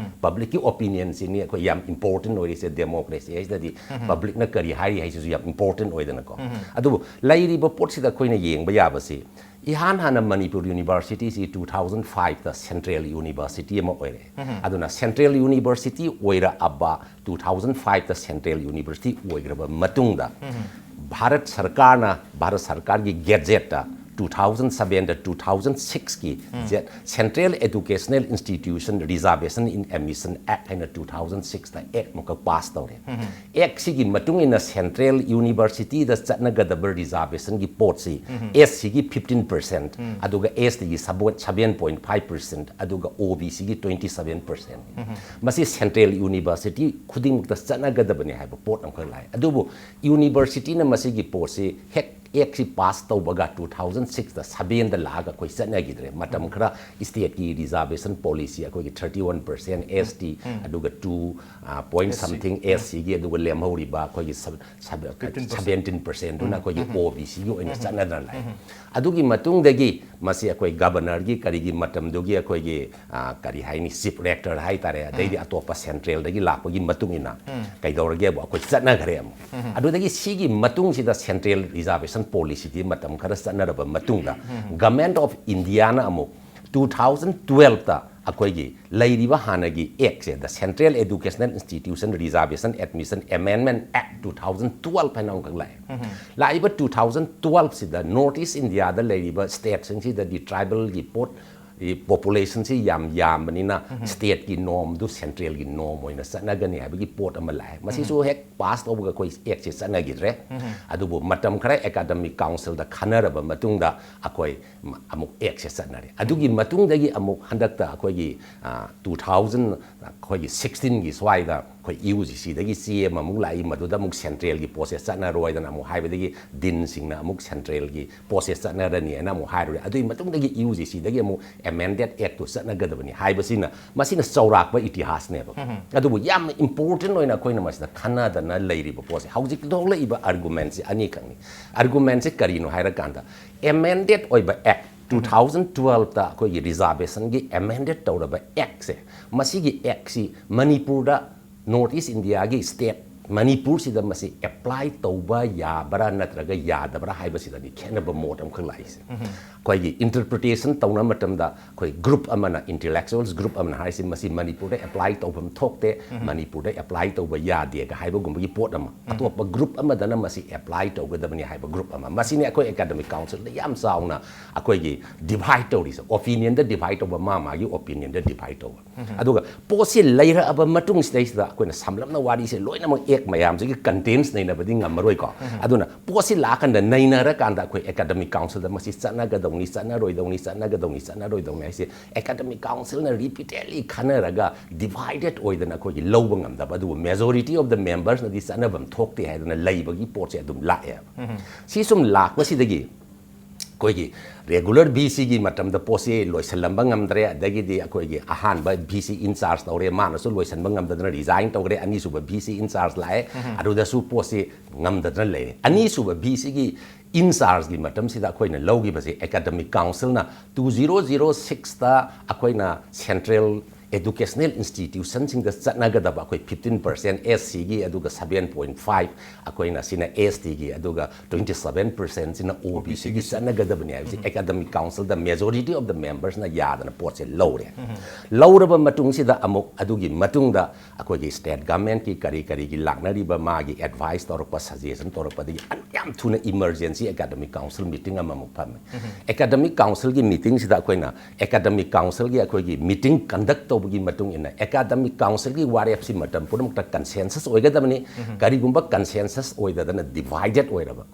ꯄꯕ꯭ꯂꯤꯛꯀꯤ ꯑꯣꯄꯤꯅꯤꯌꯟꯁꯤꯅꯤ ꯑꯩꯈꯣꯏ ꯌꯥꯝ ꯏꯝꯄꯣꯔꯇꯦꯟ ꯑꯣꯏꯔꯤꯁꯦ ꯗꯦꯃꯣꯀ꯭ꯔꯦꯁꯤ ꯍꯥꯏꯁꯤꯗꯗꯤ꯫ ꯄꯕ꯭ꯂꯤꯛꯅ ꯀꯔꯤ ꯍꯥꯏꯔꯤ ꯍꯥꯏꯁꯤꯁꯨ ꯌꯥꯝ ꯏꯝꯄꯣꯔꯇꯦꯟ ꯑꯣꯏꯗꯅꯀꯣ꯫ ꯑꯗꯨꯕꯨ ꯂꯩꯔꯤꯕ ꯄꯣꯠꯁꯤꯗ ꯑꯩꯈꯣꯏꯅ ꯌꯦꯡꯕ ꯌꯥꯕꯁꯤ, ꯏꯍꯥꯟ ꯍꯥꯟꯅ ꯃꯅꯤꯄꯨꯔ ꯌꯨꯅꯤꯚꯔꯁꯤꯇꯤꯁꯤ ꯇꯨ ꯊꯥꯎꯖꯟ ꯐꯥꯏꯚꯇ ꯁꯦꯟꯇ꯭ꯔꯦꯜ ꯌꯨꯅꯤꯚꯔꯁꯤꯇꯤ ꯑꯃ ꯑꯣꯏꯔꯛꯑꯦ꯫ ꯑꯗꯨꯅ ꯁꯦꯟꯇ꯭ꯔꯦꯜ ꯌꯨꯅꯤꯚꯔꯁꯤꯇꯤ ꯑꯣꯏꯔꯛꯑꯕ, ꯇꯨ ꯊꯥꯎꯖꯟ ꯐꯥꯏꯚꯇ ꯁꯦꯟꯇ꯭ꯔꯦꯜ ꯌꯨꯅꯤꯚꯔꯁꯤꯇꯤ ꯑꯣꯏꯈ꯭ꯔꯕ ꯃꯇꯨꯡꯗ ꯚꯥꯔꯠ ꯁꯔꯀꯥꯔꯅ, ꯚꯥꯔꯠ ꯁꯔꯀꯥꯔꯒꯤ ꯒꯦꯖꯦꯠꯇ two thousand seven ꯗ two thousand six ꯀꯤ Central Educational Institution Reservation in Admission Act ꯍꯥꯏꯅ two thousand six ꯗ Act ꯑꯃꯈꯛ pass ꯇꯧꯔꯦ꯫ Act ꯁꯤꯒꯤ ꯃꯇꯨꯡ ꯏꯟꯅ Central University ꯗ ꯆꯠꯅꯒꯗꯕ reservation ꯒꯤ ꯄꯣꯠꯁꯤ S C ꯒꯤ fifteen percent, ꯑꯗꯨꯒ S T ꯒꯤ seven point five percent, ꯑꯗꯨꯒ O B C ꯒꯤ twenty seven percent꯫ ꯃꯁꯤ Central University ꯈꯨꯗꯤꯡꯃꯛꯇ ꯆꯠꯅꯒꯗꯕꯅꯤ ꯍꯥꯏꯕ ꯄꯣꯠ ꯑꯃꯈꯛ ꯂꯥꯛꯑꯦ꯫ ꯑꯗꯨꯕꯨ University ꯅ ꯃꯁꯤꯒꯤ ꯄꯣꯠꯁꯤ ꯍꯦꯛ Act ꯁꯤ pass ꯇꯧꯕꯒ two thousand six ꯗ seven ꯗ ꯂꯥꯛꯑꯒ ꯑꯩꯈꯣꯏ ꯆꯠꯅꯈꯤꯗ꯭ꯔꯦ꯫ ꯃꯇꯝ ꯈꯔ state ꯀꯤ reservation policy ꯑꯩꯈꯣꯏꯒꯤ thirty one percent S T, ꯑꯗꯨꯒ two point something S C ꯒꯤ, ꯑꯗꯨꯒ ꯂꯦꯝꯍꯧꯔꯤꯕ ꯑꯩꯈꯣꯏꯒꯤ seventeen percent ꯗꯨꯅ ꯑꯩꯈꯣꯏꯒꯤ O B C ꯒꯤ ꯑꯣꯏꯅ ꯆꯠꯅꯗꯅ ꯂꯥꯛꯑꯦ꯫ ꯑꯗꯨꯒꯤ ꯃꯇꯨꯡꯗꯒꯤ ꯃꯁꯤ ꯑꯩꯈꯣꯏ Governor ꯒꯤ ꯀꯔꯤꯒꯤ ꯃꯇꯝꯗꯨꯒꯤ ꯑꯩꯈꯣꯏꯒꯤ, ꯑ, ꯀꯔꯤ ꯍꯥꯏꯅꯤ, Chief Rector ꯍꯥꯏꯇꯥꯔꯦ, ꯑꯗꯩꯗꯤ ꯑꯇꯣꯞꯄ Central ꯗꯒꯤ ꯂꯥꯛꯄꯒꯤ ꯃꯇꯨꯡ ꯏꯟꯅ ꯀꯩꯗꯧꯔꯒꯦꯕꯨ ꯑꯩꯈꯣꯏ ꯆꯠꯅꯈ꯭ꯔꯦ ꯑꯃꯨꯛ꯫ ꯑꯗꯨꯗꯒꯤ ꯁꯤꯒꯤ ꯃꯇꯨꯡꯁꯤꯗ Central Reservation Policy ꯗꯤ ꯃꯇꯝ ꯈꯔ ꯆꯠꯅꯔꯕ ꯃꯇꯨꯡꯗ Government of India ꯅ ꯑꯃꯨꯛ two thousand twelve ꯇ ꯑꯩꯈꯣꯏꯒꯤ ꯂꯩꯔꯤꯕ ꯍꯥꯟꯅꯒꯤ Act say, The Central Educational Institution Reservation Admission Amendment Act two thousand twelve ꯍꯥꯏꯅ ꯑꯃꯈꯛ ꯂꯥꯛꯑꯦ꯫ ꯂꯥꯛꯏꯕ two thousand twelve ꯁꯤꯗ North East India ꯗ ꯂꯩꯔꯤꯕ state ꯁꯤꯡꯁꯤꯗꯗꯤ tribal ꯒꯤ ꯄꯣꯠ, population ꯁꯤ ꯌꯥꯝ ꯌꯥꯝꯕꯅꯤꯅ state ꯀꯤ norm ꯗꯨ Central ꯒꯤ norm ꯑꯣꯏꯅ ꯆꯠꯅꯒꯅꯤ ꯍꯥꯏꯕꯒꯤ ꯄꯣꯠ ꯑꯃ ꯂꯥꯛꯑꯦ꯫ ꯃꯁꯤꯁꯨ ꯍꯦꯛ pass ꯇꯧꯕꯒ ꯑꯩꯈꯣꯏ Act ꯁꯦ ꯆꯠꯅꯈꯤꯗ꯭ꯔꯦ꯫ ꯑꯗꯨꯕꯨ ꯃꯇꯝ ꯈꯔ Academic Council ꯗ ꯈꯟꯅꯔꯕ ꯃꯇꯨꯡꯗ ꯑꯩꯈꯣꯏ ꯑꯃꯨꯛ Act ꯁꯦ ꯆꯠꯅꯔꯦ꯫ ꯑꯗꯨꯒꯤ ꯃꯇꯨꯡꯗꯒꯤ ꯑꯃꯨꯛ ꯍꯟꯗꯛꯇ ꯑꯩꯈꯣꯏꯒꯤ, ꯑ, two thousand, ꯑꯩꯈꯣꯏꯒꯤ sixteen ꯒꯤ ꯁ꯭ꯋꯥꯏꯗ ꯑꯩꯈꯣꯏ U G C ꯗꯒꯤ ꯆꯦ ꯑꯃꯃꯨꯛ ꯂꯥꯛꯏ, ꯃꯗꯨꯗ ꯑꯃꯨꯛ Central ꯒꯤ ꯄꯣꯠꯁꯦ ꯆꯠꯅꯔꯣꯏꯗꯅ ꯑꯃꯨꯛ ꯍꯥꯏꯕꯗꯒꯤ Dean ꯁꯤꯡꯅ ꯑꯃꯨꯛ Central ꯒꯤ ꯄꯣꯠꯁꯦ ꯆꯠꯅꯔꯅꯤ ꯍꯥꯏꯅ ꯑꯃꯨꯛ ꯍꯥꯏꯔꯨꯔꯦ꯫ ꯑꯗꯨꯒꯤ ꯃꯇꯨꯡꯗꯒꯤ U G C ꯗꯒꯤ ꯑꯃꯨꯛ amended Act ꯇꯨ ꯆꯠꯅꯒꯗꯕꯅꯤ ꯍꯥꯏꯕꯁꯤꯅ, ꯃꯁꯤꯅ ꯆꯥꯎꯔꯥꯛꯄ ꯏꯇꯤꯍꯥꯁꯅꯦꯕ꯫ ꯑꯗꯨꯕꯨ ꯌꯥꯝꯅ important ꯑꯣꯏꯅ ꯑꯩꯈꯣꯏꯅ ꯃꯁꯤꯗ ꯈꯟꯅꯗꯅ ꯂꯩꯔꯤꯕ ꯄꯣꯠꯁꯦ, ꯍꯧꯖꯤꯛ ꯊꯣꯛꯂꯛꯏꯕ argument ꯁꯦ ꯑꯅꯤꯈꯛꯅꯤ꯫ Argument ꯁꯦ ꯀꯔꯤꯅꯣ ꯍꯥꯏꯔꯀꯥꯟꯗ, amended ꯑꯣꯏꯕ Act, two thousand twelve ꯇ ꯑꯩꯈꯣꯏꯒꯤ reservation ꯒꯤ amended ꯇꯧꯔꯕ Act ꯁꯦ, ꯃꯁꯤꯒꯤ Act ꯁꯤ ꯃꯅꯤꯄꯨꯔꯗ North East India ꯒꯤ state ꯃꯅꯤꯄꯨꯔꯁꯤꯗ ꯃꯁꯤ ꯑꯦꯄ꯭ꯂꯥꯏ ꯇꯧꯕ ꯌꯥꯕ꯭ꯔꯥ ꯅꯠꯇ꯭ꯔꯒ ꯌꯥꯗꯕ꯭ꯔꯥ ꯍꯥꯏꯕꯁꯤꯗꯅꯤ ꯈꯦꯠꯅꯕ ꯃꯣꯠ ꯑꯃꯈꯛ ꯂꯥꯛꯏꯁꯦ꯫ ꯑꯩꯈꯣꯏꯒꯤ ꯏꯟꯇꯔꯄ꯭ꯔꯤꯇꯦꯁꯟ ꯇꯧꯅꯕ ꯃꯇꯝꯗ ꯑꯩꯈꯣꯏ ꯒ꯭ꯔꯨꯞ ꯑꯃꯅ, ꯏꯟꯇꯦꯂꯦꯛꯆꯨꯋꯦꯜꯁ ꯒ꯭ꯔꯨꯞ ꯑꯃꯅ ꯍꯥꯏꯁꯤ ꯃꯁꯤ ꯃꯅꯤꯄꯨꯔꯗ ꯑꯦꯄ꯭ꯂꯥꯏ ꯇꯧꯐꯝ ꯊꯣꯛꯇꯦ, ꯃꯅꯤꯄꯨꯔꯗ ꯑꯦꯄ꯭ꯂꯥꯏ ꯇꯧꯕ ꯌꯥꯗꯦꯒ ꯍꯥꯏꯕꯒꯨꯝꯕꯒꯤ ꯄꯣꯠ ꯑꯃ, ꯑꯇꯣꯞꯄ ꯒ꯭ꯔꯨꯞ ꯑꯃꯗꯅ ꯃꯁꯤ ꯑꯦꯄ꯭ꯂꯥꯏ ꯇꯧꯒꯗꯕꯅꯤ ꯍꯥꯏꯕ ꯒ꯭ꯔꯨꯞ ꯑꯃ, ꯃꯁꯤꯅꯤ ꯑꯩꯈꯣꯏ ꯑꯦꯀꯥꯗꯃꯤꯛ ꯀꯥꯎꯟꯁꯤꯜꯗ ꯌꯥꯝ ꯆꯥꯎꯅ ꯑꯩꯈꯣꯏꯒꯤ ꯗꯤꯚꯥꯏꯠ ꯇꯧꯔꯤꯁꯦ, ꯑꯣꯄꯤꯅꯤꯌꯟꯗ ꯗꯤꯚꯥꯏꯠ ꯇꯧꯕ, ꯃꯥ ꯃꯥꯒꯤ ꯑꯣꯄꯤꯅꯤꯌꯟꯗ ꯗꯤꯚꯥꯏꯠ ꯇꯧꯕ꯫ ꯑꯗꯨꯒ ꯄꯣꯠꯁꯤ ꯂꯩꯔꯛꯑꯕ ꯃꯇꯨꯡꯁꯤꯗꯩꯁꯤꯗ ꯑꯩꯈꯣꯏꯅ ꯁꯝꯂꯞꯅ ꯋꯥꯔꯤꯁꯦ ꯂꯣꯏꯅꯃꯛ ꯑꯦꯛ ꯃꯌꯥꯝꯁꯤꯒꯤ ꯀꯟꯇꯦꯟꯁ ꯅꯩꯅꯕꯗꯤ ꯉꯝꯃꯔꯣꯏꯀꯣ꯫ ꯑꯗꯨꯅ ꯄꯣꯠꯁꯤ ꯂꯥꯛꯑꯀꯥꯟꯗ ꯅꯩꯅꯔꯀꯥꯟꯗ ꯑꯩꯈꯣꯏ ꯑꯦꯀꯥꯗꯃꯤꯛ ꯀꯥꯎꯟꯁꯤꯜꯗ ꯃꯁꯤ ꯆꯠꯅꯒꯗꯧꯅꯤ, ꯆꯠꯅꯔꯣꯏꯗꯧꯅꯤ, ꯆꯠꯅꯒꯗꯧꯅꯤ, ꯆꯠꯅꯔꯣꯏꯗꯧꯅꯤ ꯍꯥꯏꯁꯦ ꯑꯦꯀꯥꯗꯃꯤꯛ ꯀꯥꯎꯟꯁꯤꯜꯅ ꯔꯤꯄꯤꯇꯦꯗꯂꯤ ꯈꯟꯅꯔꯒ ꯗꯤꯚꯥꯏꯗꯦꯠ ꯑꯣꯏꯗꯅ ꯑꯩꯈꯣꯏꯒꯤ ꯂꯧꯕ ꯉꯝꯗꯕ, ꯑꯗꯨꯕꯨ ꯃꯦꯖꯣꯔꯤꯇꯤ ꯑꯣꯐ ꯗ ꯃꯦꯝꯕꯔꯁꯅꯗꯤ ꯆꯠꯅꯐꯝ ꯊꯣꯛꯇꯦ ꯍꯥꯏꯗꯅ ꯂꯩꯕꯒꯤ ꯄꯣꯠꯁꯦ ꯑꯗꯨꯝ ꯂꯥꯛꯑꯦꯕ꯫ ꯁꯤ ꯁꯨꯝ ꯂꯥꯛꯄꯁꯤꯗꯒꯤ ꯑꯩꯈꯣꯏꯒꯤ ꯔꯦꯒꯨꯂꯔ ꯚꯤ ꯁꯤꯒꯤ ꯃꯇꯝꯗ ꯄꯣꯠꯁꯤ ꯂꯣꯏꯁꯤꯜꯂꯝꯕ ꯉꯝꯗ꯭ꯔꯦ, ꯑꯗꯒꯤꯗꯤ ꯑꯩꯈꯣꯏꯒꯤ ꯑꯍꯥꯟꯕ ꯚꯤ ꯁꯤ ꯏꯟꯆꯥꯔꯖ ꯇꯧꯔꯦ, ꯃꯥꯅꯁꯨ ꯂꯣꯏꯁꯤꯟꯕ ꯉꯝꯗꯗꯅ ꯔꯤꯖꯥꯏꯟ ꯇꯧꯈ꯭ꯔꯦ, ꯑꯅꯤꯁꯨꯕ ꯚꯤ ꯁꯤ ꯏꯟꯆꯥꯔꯖ ꯂꯥꯛꯑꯦ, ꯑꯗꯨꯗꯁꯨ ꯄꯣꯠꯁꯤ ꯉꯝꯗꯗꯅ ꯂꯩꯔꯦ꯫ ꯑꯅꯤꯁꯨꯕ ꯚꯤ ꯁꯤꯒꯤ ꯏꯟꯆꯥꯔꯖꯀꯤ ꯃꯇꯝꯁꯤꯗ ꯑꯩꯈꯣꯏꯅ ꯂꯧꯈꯤꯕꯁꯦ ꯑꯦꯀꯥꯗꯃꯤꯛ ꯀꯥꯎꯟꯁꯤꯜꯅ ꯇꯨ ꯖꯤꯔꯣ ꯖꯤꯔꯣ ꯁꯤꯛꯁꯇ ꯑꯩꯈꯣꯏꯅ ꯁꯦꯟꯇ꯭ꯔꯦꯜ ꯑꯦꯗꯨꯀꯦꯁꯅꯦꯜ ꯏꯟꯁꯇꯤꯇ꯭ꯌꯨꯁꯟꯁꯤꯡꯗ ꯆꯠꯅꯒꯗꯕ ꯑꯩꯈꯣꯏ ꯐꯤꯐꯇꯤꯟ ꯄꯥꯔꯁꯦꯟ ꯑꯦꯁ ꯁꯤꯒꯤ, ꯑꯗꯨꯒ ꯁꯚꯦꯟ ꯄꯣꯏꯟ ꯐꯥꯏꯚ ꯑꯩꯈꯣꯏꯅ ꯁꯤꯅ ꯑꯦꯁ ꯇꯤꯒꯤ, ꯑꯗꯨꯒ ꯇ꯭ꯋꯦꯟꯇꯤ ꯁꯚꯦꯟ ꯄꯥꯔꯁꯦꯟꯁꯤꯅ ꯑꯣ ꯕꯤ ꯁꯤꯒꯤ ꯆꯠꯅꯒꯗꯕꯅꯤ ꯍꯥꯏꯕꯁꯤ ꯑꯦꯀꯥꯗꯃꯤꯛ ꯀꯥꯎꯟꯁꯤꯜꯗ ꯃꯦꯖꯣꯔꯤꯇꯤ ꯑꯣꯐ ꯗ ꯃꯦꯝꯕꯔꯁꯅ ꯌꯥꯗꯅ ꯄꯣꯠꯁꯦ ꯂꯧꯔꯦ꯫ ꯂꯧꯔꯕ ꯃꯇꯨꯡꯁꯤꯗ ꯑꯃꯨꯛ ꯑꯗꯨꯒꯤ ꯃꯇꯨꯡꯗ ꯑꯩꯈꯣꯏꯒꯤ ꯁ꯭ꯇꯦꯠ ꯒꯚꯔꯟꯃꯦꯟꯠꯀꯤ ꯀꯔꯤ ꯀꯔꯤꯒꯤ ꯂꯥꯛꯅꯔꯤꯕ ꯃꯥꯒꯤ ꯑꯦꯗꯚꯥꯏꯁ ꯇꯧꯔꯛꯄ, ꯁꯖꯦꯁꯟ ꯇꯧꯔꯛꯄꯗꯒꯤ ꯌꯥꯝ ꯊꯨꯅ ꯏꯃꯔꯖꯦꯟꯁꯤ ꯑꯦꯀꯥꯗꯃꯤꯛ ꯀꯥꯎꯟꯁꯤꯜ ꯃꯤꯇꯤꯡ ꯑꯃꯃꯨꯛ ꯐꯝꯃꯦ꯫ ꯑꯦꯀꯥꯗꯃꯤꯛ ꯀꯥꯎꯟꯁꯤꯜꯒꯤ ꯃꯤꯇꯤꯡꯁꯤꯗ ꯑꯩꯈꯣꯏꯅ ꯑꯦꯀꯥꯗꯃꯤꯛ ꯀꯥꯎꯟꯁꯤꯜꯒꯤ ꯑꯩꯈꯣꯏꯒꯤ ꯃꯤꯇꯤꯡ ꯀꯟꯗꯛ ꯇꯧꯕꯒꯤ ꯃꯇꯨꯡ ꯏꯟꯅ ꯑꯦꯀꯥꯗꯃꯤꯛ ꯀꯥꯎꯟꯁꯤꯜꯒꯤ ꯋꯥꯔꯦꯞꯁꯤ ꯃꯇꯝ ꯄꯨꯝꯅꯃꯛꯇ ꯀꯟꯁꯦꯟꯁꯁꯁ ꯑꯣꯏꯒꯗꯕꯅꯤ꯫ ꯀꯔꯤꯒꯨꯝꯕ ꯀꯟꯁꯦꯟꯁꯁꯁ ꯑꯣꯏꯗꯗꯅ ꯗꯤꯚꯥꯏꯗꯦꯠ ꯑꯣꯏꯔꯕ,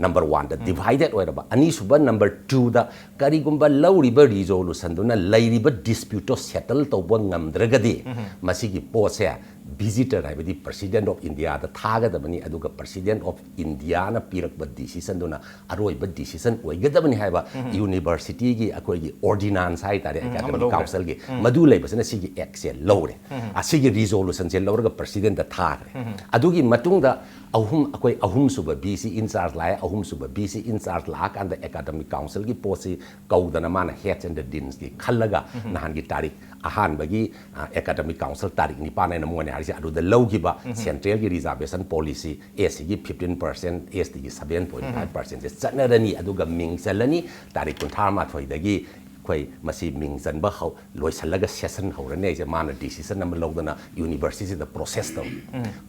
ꯅꯝꯕꯔ ꯋꯥꯟꯗ ꯗꯤꯚꯥꯏꯗꯦꯠ ꯑꯣꯏꯔꯕ, ꯑꯅꯤꯁꯨꯕ ꯅꯝꯕꯔ ꯇꯨꯗ ꯀꯔꯤꯒꯨꯝꯕ ꯂꯧꯔꯤꯕ ꯔꯤꯖꯣꯂꯨꯁꯟꯗꯨꯅ ꯂꯩꯔꯤꯕ ꯗꯤꯁꯄ꯭ꯌꯨꯠꯇꯣ ꯁꯦꯇꯜ ꯇꯧꯕ ꯉꯝꯗ꯭ꯔꯒꯗꯤ ꯃꯁꯤꯒꯤ ꯄꯣꯠꯁꯦ ꯚꯤꯖꯤꯇꯔ ꯍꯥꯏꯕꯗꯤ ꯄ꯭ꯔꯁꯤꯗꯦꯟꯠ ꯑꯣꯐ ꯏꯟꯗꯤꯌꯥꯗ ꯊꯥꯒꯗꯕꯅꯤ, ꯑꯗꯨꯒ ꯄ꯭ꯔꯁꯤꯗꯦꯟꯠ ꯑꯣꯐ ꯏꯟꯗꯤꯌꯥꯅ ꯄꯤꯔꯛꯄ ꯗꯤꯁꯤꯁꯟꯗꯨꯅ ꯑꯔꯣꯏꯕ ꯗꯤꯁꯤꯁꯟ ꯑꯣꯏꯒꯗꯕꯅꯤ ꯍꯥꯏꯕ ꯌꯨꯅꯤꯚꯔꯁꯤꯇꯤꯒꯤ ꯑꯩꯈꯣꯏꯒꯤ ꯑꯣꯔꯗꯤꯅꯥꯟꯁ ꯍꯥꯏꯇꯥꯔꯦ, ꯑꯦꯀꯥꯗꯃꯤꯛ ꯀꯥꯎꯟꯁꯤꯜꯒꯤ ꯃꯗꯨ ꯂꯩꯕꯁꯤꯅ ꯁꯤꯒꯤ ꯑꯦꯛꯁꯦ ꯂꯧꯔꯦ꯫ ꯑꯁꯤꯒꯤ ꯔꯤꯖꯣꯂꯨꯁꯟꯁꯦ ꯂꯧꯔꯒ ꯄ꯭ꯔꯁꯤꯗꯦꯟꯠꯇ ꯊꯥꯈ꯭ꯔꯦ꯫ ꯑꯗꯨꯒꯤ ꯃꯇꯨꯡꯗ ꯑꯍꯨꯝ, ꯑꯩꯈꯣꯏ ꯑꯍꯨꯝꯁꯨꯕ ꯚꯤ ꯁꯤ ꯏꯟꯆꯥꯔꯖ ꯂꯥꯛꯑꯦ꯫ ꯑꯍꯨꯝꯁꯨꯕ ꯚꯤ ꯁꯤ ꯏꯟꯆꯥꯔꯖ ꯂꯥꯛꯑꯀꯥꯟꯗ ꯑꯦꯀꯥꯗꯃꯤꯛ ꯀꯥꯎꯟꯁꯤꯜꯒꯤ ꯄꯣꯠꯁꯤ ꯀꯧꯗꯅ ꯃꯥꯅ ꯍꯦꯗꯁ ꯑꯦꯟ ꯗ ꯗꯤꯟꯁꯀꯤ ꯈꯜꯂꯒ ꯅꯍꯥꯟꯒꯤ ꯇꯥꯔꯤꯛ ꯑꯍꯥꯟꯕꯒꯤ, ꯑ, ꯑꯦꯀꯥꯗꯃꯤꯛ ꯀꯥꯎꯟꯁꯤꯜ ꯇꯥꯔꯤꯛ ꯅꯤꯄꯥꯟ ꯍꯥꯏꯅ ꯃꯣꯏꯅ ꯍꯥꯏꯔꯤꯁꯦ ꯑꯗꯨꯗ ꯂꯧꯈꯤꯕ ꯁꯦꯟꯇ꯭ꯔꯦꯜꯒꯤ ꯔꯤꯖꯥꯔꯕꯦꯁꯟ ꯄꯣꯂꯤꯁꯤ, ꯑꯦꯁ ꯁꯤꯒꯤ ꯐꯤꯐꯇꯤꯟ ꯄꯥꯔꯁꯦꯟ, ꯑꯦꯁ ꯇꯤꯒꯤ ꯁꯚꯦꯟ ꯄꯣꯏꯟ ꯐꯥꯏꯚ ꯄꯥꯔꯁꯦꯟꯁꯦ ꯆꯠꯅꯔꯅꯤ꯫ ꯑꯗꯨꯒ ꯃꯤꯡ ꯆꯜꯂꯅꯤ꯫ ꯇꯥꯔꯤꯛ ꯀꯨꯟꯊ꯭ꯔꯥ ꯃꯥꯊꯣꯏꯗꯒꯤ ꯑꯩꯈꯣꯏ ꯃꯁꯤ ꯃꯤꯡ ꯆꯟꯕ ꯍꯧ ꯂꯣꯏꯁꯤꯜꯂꯒ ꯁꯦꯁꯟ ꯍꯧꯔꯅꯤ ꯍꯥꯏꯁꯦ ꯃꯥꯅ ꯗꯤꯁꯤꯖꯟ ꯑꯃ ꯂꯧꯗꯅ ꯌꯨꯅꯤꯚꯔꯁꯤꯇꯤꯗ ꯄ꯭ꯔꯣꯁꯦꯁ ꯇꯧꯔꯤ꯫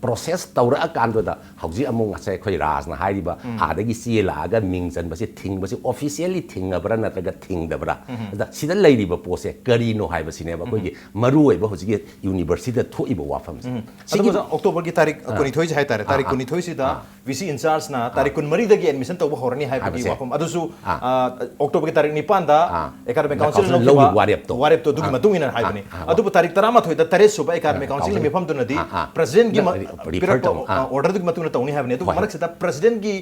ꯄ꯭ꯔꯣꯁꯦꯁ ꯇꯧꯔꯛꯑꯀꯥꯟꯗꯨꯗ ꯍꯧꯖꯤꯛ ꯑꯃꯨꯛ ꯉꯁꯥꯏ ꯑꯩꯈꯣꯏ ꯔꯥꯖꯅ ꯍꯥꯏꯔꯤꯕ ꯑꯥꯗꯒꯤ ꯆꯦ ꯂꯥꯛꯑꯒ ꯃꯤꯡ ꯆꯟꯕꯁꯦ ꯊꯤꯡꯕꯁꯦ ꯑꯣꯐꯤꯁꯤꯌꯦꯜꯂꯤ ꯊꯤꯡꯉꯕ꯭ꯔꯥ ꯅꯠꯇ꯭ꯔꯒ ꯊꯤꯡꯗꯕ꯭ꯔꯥ? ꯑꯗ ꯁꯤꯗ ꯂꯩꯔꯤꯕ ꯄꯣꯠꯁꯦ ꯀꯔꯤꯅꯣ ꯍꯥꯏꯕꯁꯤꯅꯦꯕ ꯑꯩꯈꯣꯏꯒꯤ ꯃꯔꯨꯑꯣꯏꯕ ꯍꯧꯖꯤꯛꯀꯤ ꯌꯨꯅꯤꯚꯔꯁꯤꯇꯤꯗ ꯊꯣꯛꯏꯕ ꯋꯥꯐꯝꯁꯦ꯫ ꯁꯤꯒꯤ ꯑꯗꯨꯒ ꯑꯣꯛꯇꯣꯕꯔꯒꯤ ꯇꯥꯔꯤꯛ ꯑꯥ꯫ ꯀꯨꯟꯅꯤꯊꯣꯏꯁꯦ ꯍꯥꯏꯇꯥꯔꯦ, ꯑꯥ, ꯇꯥꯔꯤꯛ ꯑꯥ꯫ ꯀꯨꯟꯅꯤꯊꯣꯏꯁꯤꯗ ꯑꯥ꯫ ꯚꯤ ꯁꯤ ꯏꯟꯆꯥꯔꯖꯅ ꯇꯥꯔꯤꯛ ꯑꯥ꯫ ꯀꯨꯟꯃꯔꯤꯗꯒꯤ ꯑꯦꯗꯃꯤꯁꯟ ꯇꯧꯕ ꯍꯧꯔꯅꯤ ꯍꯥꯏꯕꯒꯤ ꯍꯥꯏꯕꯁꯦ꯫ ꯋꯥꯐꯝ ꯑꯗꯨꯁꯨ, ꯑꯥ꯫ ꯑꯥ, ꯑꯣꯛꯇꯣꯕꯔꯒꯤ ꯇꯥꯔꯤꯛ ꯅꯤꯄꯥꯟꯗ ꯑꯥ꯫ ꯑꯦꯀꯥꯗꯃꯤꯛ ꯀꯥꯎꯟꯁꯤꯜꯅ ꯀꯥꯎꯟꯁꯤꯜꯅ ꯂꯧꯈꯤꯕ ꯂꯧꯈꯤꯕ ꯋꯥꯔꯦꯞꯇꯣ꯫ ꯋꯥꯔꯦꯞꯇꯣ ꯑꯗꯨꯒꯤ ꯑꯥ꯫ ꯃꯇꯨꯡ ꯏꯟꯅ ꯑꯥ, ꯍꯥꯏꯕꯅꯤ꯫ ꯑꯥ, ꯑꯗꯨꯕꯨ ꯇꯥꯔꯤꯛ ꯇꯔꯥꯃꯥꯊꯣꯏꯗ ꯇꯔꯦꯠ ꯁꯨꯕ ꯑꯦꯀꯥꯗꯃꯤꯛ ꯀꯥꯎꯟꯁꯤꯜꯒꯤ ꯀꯥꯎꯟꯁꯤꯜ꯫ ꯃꯤꯐꯝꯗꯨꯅꯗꯤ ꯑꯥ, ꯑꯥ꯫ ꯄ꯭ꯔꯁꯤꯗꯦꯟꯒꯤ ꯃ-, ꯔꯤ-, ꯔꯤꯐꯔ ꯄꯤꯔꯛꯄ, ꯇꯧ-, ꯑꯥ꯫ ꯑꯥ, ꯑꯣꯔꯗꯔꯗꯨꯒꯤ ꯃꯇꯨꯡ ꯏꯟꯅ ꯇꯧꯅꯤ ꯍꯥꯏꯕꯅꯤ꯫ ꯑꯗꯨꯕꯨ ꯍꯣꯏ꯫ ꯃꯔꯛꯁꯤꯗ ꯄ꯭ꯔꯁꯤꯗꯦꯟꯒꯤ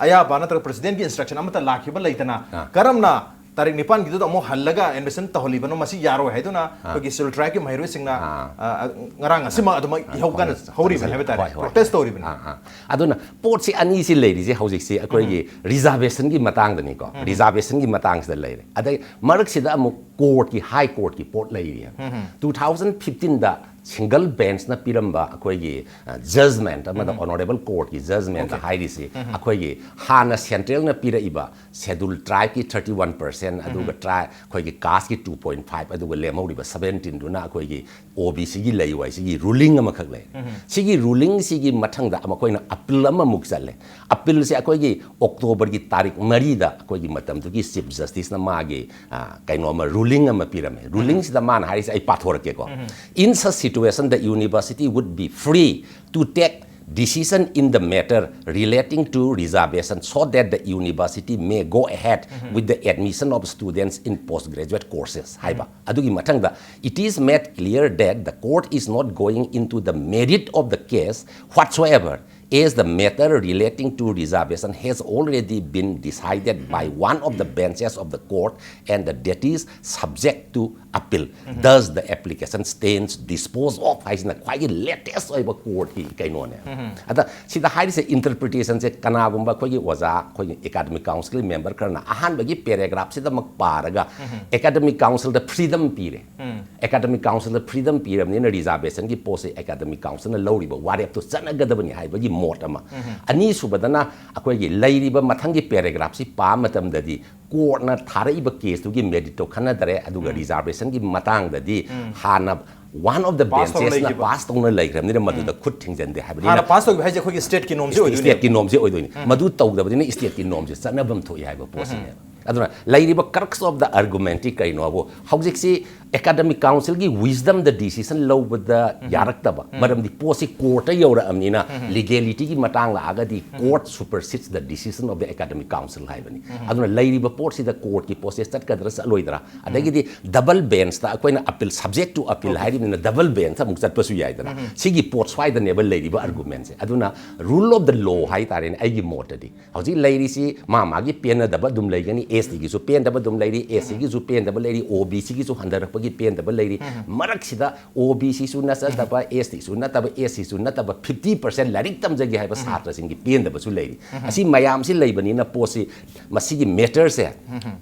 ꯑꯌꯥꯕ ꯅꯠꯇ꯭ꯔꯒ ꯄ꯭ꯔꯁꯤꯗꯦꯟꯒꯤ ꯏꯟꯁꯇ꯭ꯔꯛꯁꯟ ꯑꯃꯠꯇ ꯂꯥꯛꯈꯤꯕ ꯂꯩꯇꯅ ꯑꯥ꯫ ꯀꯔꯝꯅ ꯇꯥꯔꯤꯛ ꯅꯤꯄꯥꯟꯒꯤꯗꯨꯗ ꯑꯃꯨꯛ ꯍꯜꯂꯒ ꯑꯦꯗꯃꯤꯁꯟ ꯇꯧꯍꯜꯂꯤꯕꯅꯣ? ꯃꯁꯤ ꯌꯥꯔꯣꯏ ꯍꯥꯏꯗꯨꯅ ꯑꯥ꯫ ꯑꯩꯈꯣꯏꯒꯤ ꯁꯤꯗꯨꯜ ꯇ꯭ꯔꯥꯏꯕꯀꯤ ꯃꯍꯩꯔꯣꯏꯁꯤꯡꯅ, ꯑꯥ꯫ ꯑ, ꯑ, ꯉꯔꯥꯡ ꯉꯁꯤꯃꯛ ꯑꯗꯨꯃꯛ ꯑꯥ, ꯏꯍꯧ ꯀꯟꯅ ꯍꯣꯏ, ꯍꯧꯔꯤꯕꯅꯤ ꯍꯣꯏ, ꯍꯥꯏꯕ ꯇꯥꯔꯦ꯫ ꯍꯣꯏ, ꯍꯣꯏ꯫ ꯄ꯭ꯔꯣꯇꯦꯁ ꯇꯧꯔꯤꯕꯅꯤ꯫ ꯑꯥ, ꯑꯥ꯫ ꯑꯗꯨꯅ ꯄꯣꯠꯁꯤ ꯑꯅꯤꯁꯤ ꯂꯩꯔꯤꯁꯦ ꯍꯧꯖꯤꯛꯁꯤ ꯑꯩꯈꯣꯏꯒꯤ ꯎꯝ꯫ ꯔꯤꯖꯥꯔꯕꯦꯁꯟꯒꯤ ꯃꯇꯥꯡꯗꯅꯤꯀꯣ꯫ ꯎꯝ꯫ ꯔꯤꯖꯥꯔꯕꯦꯁꯟꯒꯤ ꯃꯇꯥꯡꯁꯤꯗ ꯂꯩꯔꯦ꯫ ꯑꯗꯩ ꯃꯔꯛꯁꯤꯗ ꯑꯃꯨꯛ ꯀꯣꯔꯠꯀꯤ, ꯍꯥꯏ ꯀꯣꯔꯠꯀꯤ ꯄꯣꯠ ꯂꯩꯔꯤ꯫ ꯎꯝ, ꯎꯝ꯫ ꯇꯨ ꯊꯥꯎꯖꯟ ꯐꯤꯐꯇꯤꯟꯗ ꯁꯤꯡꯒꯜ ꯕꯦꯟꯁꯅ ꯄꯤꯔꯝꯕ ꯑꯩꯈꯣꯏꯒꯤ, ꯑ, ꯖꯖꯃꯦꯟꯠ ꯑꯃꯗ, ꯎꯝ꯫ Honourable ꯀꯣꯔꯠꯀꯤ ꯖꯖꯃꯦꯟꯠ okay. ꯍꯥꯏꯔꯤꯁꯤ ꯎꯝ, ꯎꯝ꯫ ꯑꯩꯈꯣꯏꯒꯤ ꯍꯥꯟꯅ ꯁꯦꯟꯇ꯭ꯔꯦꯜꯅ ꯄꯤꯔꯛꯏꯕ ꯁꯦꯗꯨꯜ ꯇ꯭ꯔꯥꯏꯕꯀꯤ ꯊꯥꯔꯇꯤ ꯋꯥꯟ ꯄꯥꯔꯁꯦꯟ, ꯑꯗꯨꯒ ꯎꯝ꯫ ꯇ꯭ꯔꯥꯏ-, ꯑꯩꯈꯣꯏꯒꯤ ꯀꯥꯁꯀꯤ ꯇꯨ ꯄꯣꯏꯟꯠ ꯐꯥꯏꯚ, ꯑꯗꯨꯒ ꯂꯦꯝꯍꯧꯔꯤꯕ ꯁꯚꯦꯟꯇꯤꯟꯗꯨꯅ ꯑꯩꯈꯣꯏꯒꯤ ꯑꯣ ꯕꯤ ꯁꯤꯒꯤ ꯂꯩꯌꯨ ꯍꯥꯏꯁꯤꯒꯤ ꯔꯨꯂꯤꯡ ꯑꯃꯈꯛ ꯂꯩ꯫ ꯎꯝ꯫ ꯁꯤꯒꯤ ꯔꯨꯂꯤꯡꯁꯤꯒꯤ ꯃꯊꯪꯗ ꯃꯈꯣꯏꯅ ꯑꯄꯤꯜ ꯑꯃꯃꯨꯛ ꯆꯠꯂꯦ꯫ ꯑꯄꯤꯜꯁꯦ ꯑꯩꯈꯣꯏꯒꯤ ꯑꯣꯛꯇꯣꯕꯔꯒꯤ ꯇꯥꯔꯤꯛ ꯃꯔꯤꯗ ꯑꯩꯈꯣꯏꯒꯤ ꯃꯇꯝꯗꯨꯒꯤ ꯆꯤꯐ ꯖꯁꯇꯤꯁꯅ ꯃꯥꯒꯤ, ꯑ, ꯀꯩꯅꯣ ꯑꯃ, ꯔꯨꯂꯤꯡ ꯑꯃ ꯄꯤꯔꯝꯃꯦ꯫ ꯎꯝ꯫ ꯔꯨꯂꯤꯡꯁꯤꯗ ꯃꯥꯅ ꯍꯥꯏꯔꯤꯁꯦ ꯑꯩ ꯄꯥꯊꯣꯔꯛꯀꯦꯀꯣ꯫ ꯎꯝ꯫ In such situation, the university would be free to take decision in the matter relating to reservation so that the university may go ahead um. with the admission of students in postgraduate courses ꯍꯥꯏꯕ꯫ ꯎꯝ꯫ ꯑꯗꯨꯒꯤ ꯃꯊꯪꯗ, "It is made clear that the court is not going into the merit of the case whatsoever As the matter relating to reservation has already been decided by one of the benches of the court and the that is subject to appeal, thus the application stands disposed of ꯍꯥꯏꯁꯤꯅ ꯈ꯭ꯋꯥꯏꯒꯤ latest ꯑꯣꯏꯕ courtꯀꯤ ꯀꯩꯅꯣꯅꯦ꯫ ꯑꯗ ꯁꯤꯗ ꯍꯥꯏꯔꯤꯁꯦ interpretationꯁꯦ ꯀꯅꯥꯒꯨꯝꯕ ꯑꯩꯈꯣꯏꯒꯤ ꯑꯣꯖꯥ, ꯑꯩꯈꯣꯏꯒꯤ academic councilꯒꯤ member ꯈꯔꯅ ꯑꯍꯥꯟꯕꯒꯤ paragraphꯁꯤꯗꯃꯛ ꯄꯥꯔꯒ academic councilꯗ freedom ꯄꯤꯔꯦ꯫ Academic councilꯗ freedom ꯄꯤꯔꯕꯅꯤꯅ reservationꯒꯤ ꯄꯣꯠꯁꯦ academic councilꯅ ꯂꯧꯔꯤꯕ ꯋꯥꯔꯦꯞꯇꯣ ꯆꯠꯅꯒꯗꯕꯅꯤ ꯍꯥꯏꯕꯒꯤ ꯃꯣꯠ ꯑꯃ꯫ ꯑꯅꯤꯁꯨꯕꯗꯅ ꯑꯩꯈꯣꯏꯒꯤ ꯂꯩꯔꯤꯕ ꯃꯊꯪꯒꯤ paragraphꯁꯤ ꯄꯥꯕ ꯃꯇꯝꯗꯗꯤ courtꯅ ꯊꯥꯔꯛꯏꯕ caseꯇꯨꯒꯤ meritꯇꯣ ꯈꯟꯅꯗꯔꯦ, ꯑꯗꯨꯒ reservationꯒꯤ ꯃꯇꯥꯡꯗꯗꯤ ꯍꯥꯟꯅ one of the benchesꯅ pass ꯇꯧꯅ ꯂꯩꯈ꯭ꯔꯕꯅꯤꯅ ꯃꯗꯨꯗ ꯈꯨꯠ ꯊꯤꯡꯖꯤꯟꯗꯦ ꯍꯥꯏꯕꯅꯤꯅ꯫ ꯍꯥꯟꯅ pass ꯇꯧꯈꯤꯕ ꯍꯥꯏꯁꯦ ꯑꯩꯈꯣꯏꯒꯤ stateꯀꯤ normꯁꯦ ꯑꯣꯏꯗꯣꯏꯅꯦ꯫ Stateꯀꯤ normꯁꯦ ꯑꯣꯏꯗꯣꯏꯅꯤ꯫ ꯃꯗꯨ ꯇꯧꯗꯕꯅꯤꯅ stateꯀꯤ normꯁꯦ ꯆꯠꯅꯐꯝ ꯊꯣꯛꯏ ꯍꯥꯏꯕ ꯄꯣꯠꯁꯤꯅꯦꯕ꯫ ꯑꯗꯨꯅ ꯂꯩꯔꯤꯕ crux of the argumentꯁꯤ ꯀꯩꯅꯣꯕꯨ, ꯍꯧꯖꯤꯛꯁꯤ academic councilꯒꯤ wisdomꯗ decision ꯂꯧꯕꯗ ꯌꯥꯔꯛꯇꯕ, ꯃꯔꯝꯗꯤ ꯄꯣꯠꯁꯤ courtꯇ ꯌꯧꯔꯛꯑꯕꯅꯤꯅ legalityꯒꯤ ꯃꯇꯥꯡ ꯂꯥꯛꯑꯒꯗꯤ court supersedes the decision of the academic council ꯍꯥꯏꯕꯅꯤ꯫ ꯑꯗꯨꯅ ꯂꯩꯔꯤꯕ ꯄꯣꯠꯁꯤꯗ courtꯀꯤ ꯄꯣꯠꯁꯦ ꯆꯠꯀꯗ꯭ꯔꯥ ꯆꯠꯂꯣꯏꯗ꯭ꯔꯥ, ꯑꯗꯒꯤꯗꯤ double benchꯇ ꯑꯩꯈꯣꯏꯅ appeal, subject to appeal ꯍꯥꯏꯔꯤꯕꯅꯤꯅ double benchꯇ ꯑꯃꯨꯛ ꯆꯠꯄꯁꯨ ꯌꯥꯏꯗꯅ꯫ ꯁꯤꯒꯤ ꯄꯣꯠ ꯁ꯭ꯋꯥꯏꯗꯅꯦꯕ ꯂꯩꯔꯤꯕ argumentꯁꯦ꯫ ꯑꯗꯨꯅ rule of the law ꯍꯥꯏꯇꯥꯔꯦꯅꯦ, ꯑꯩꯒꯤ ꯃꯣꯠꯇꯗꯤ ꯍꯧꯖꯤꯛ ꯂꯩꯔꯤꯁꯤ ꯃꯥ ꯃꯥꯒꯤ ꯄꯦꯟꯅꯗꯕ ꯑꯗꯨꯝ ꯂꯩꯒꯅꯤ, STꯒꯤꯁꯨ ꯄꯦꯟꯗꯕ ꯑꯗꯨꯝ ꯂꯩꯔꯤ, SCꯒꯤꯁꯨ ꯄꯦꯟꯗꯕ ꯂꯩꯔꯤ, OBCꯒꯤꯁꯨ ꯍꯟꯊꯔꯛꯄꯒꯤ ꯄꯦꯟꯗꯕ ꯂꯩꯔꯤ꯫ ꯃꯔꯛꯁꯤꯗ OBCꯁꯨ ꯅꯠꯆꯗꯕ, STꯁꯨ ꯅꯠꯇꯕ, SCꯁꯨ ꯅꯠꯇꯕ fifty percent ꯂꯥꯏꯔꯤꯛ ꯇꯝꯖꯒꯦ ꯍꯥꯏꯕ ꯁꯥꯇ꯭ꯔꯁꯤꯡꯒꯤ ꯄꯦꯟꯗꯕꯁꯨ ꯂꯩꯔꯤ꯫ ꯑꯁꯤ ꯃꯌꯥꯝꯁꯤ ꯂꯩꯕꯅꯤꯅ ꯄꯣꯠꯁꯤ, ꯃꯁꯤꯒꯤ matterꯁꯦ,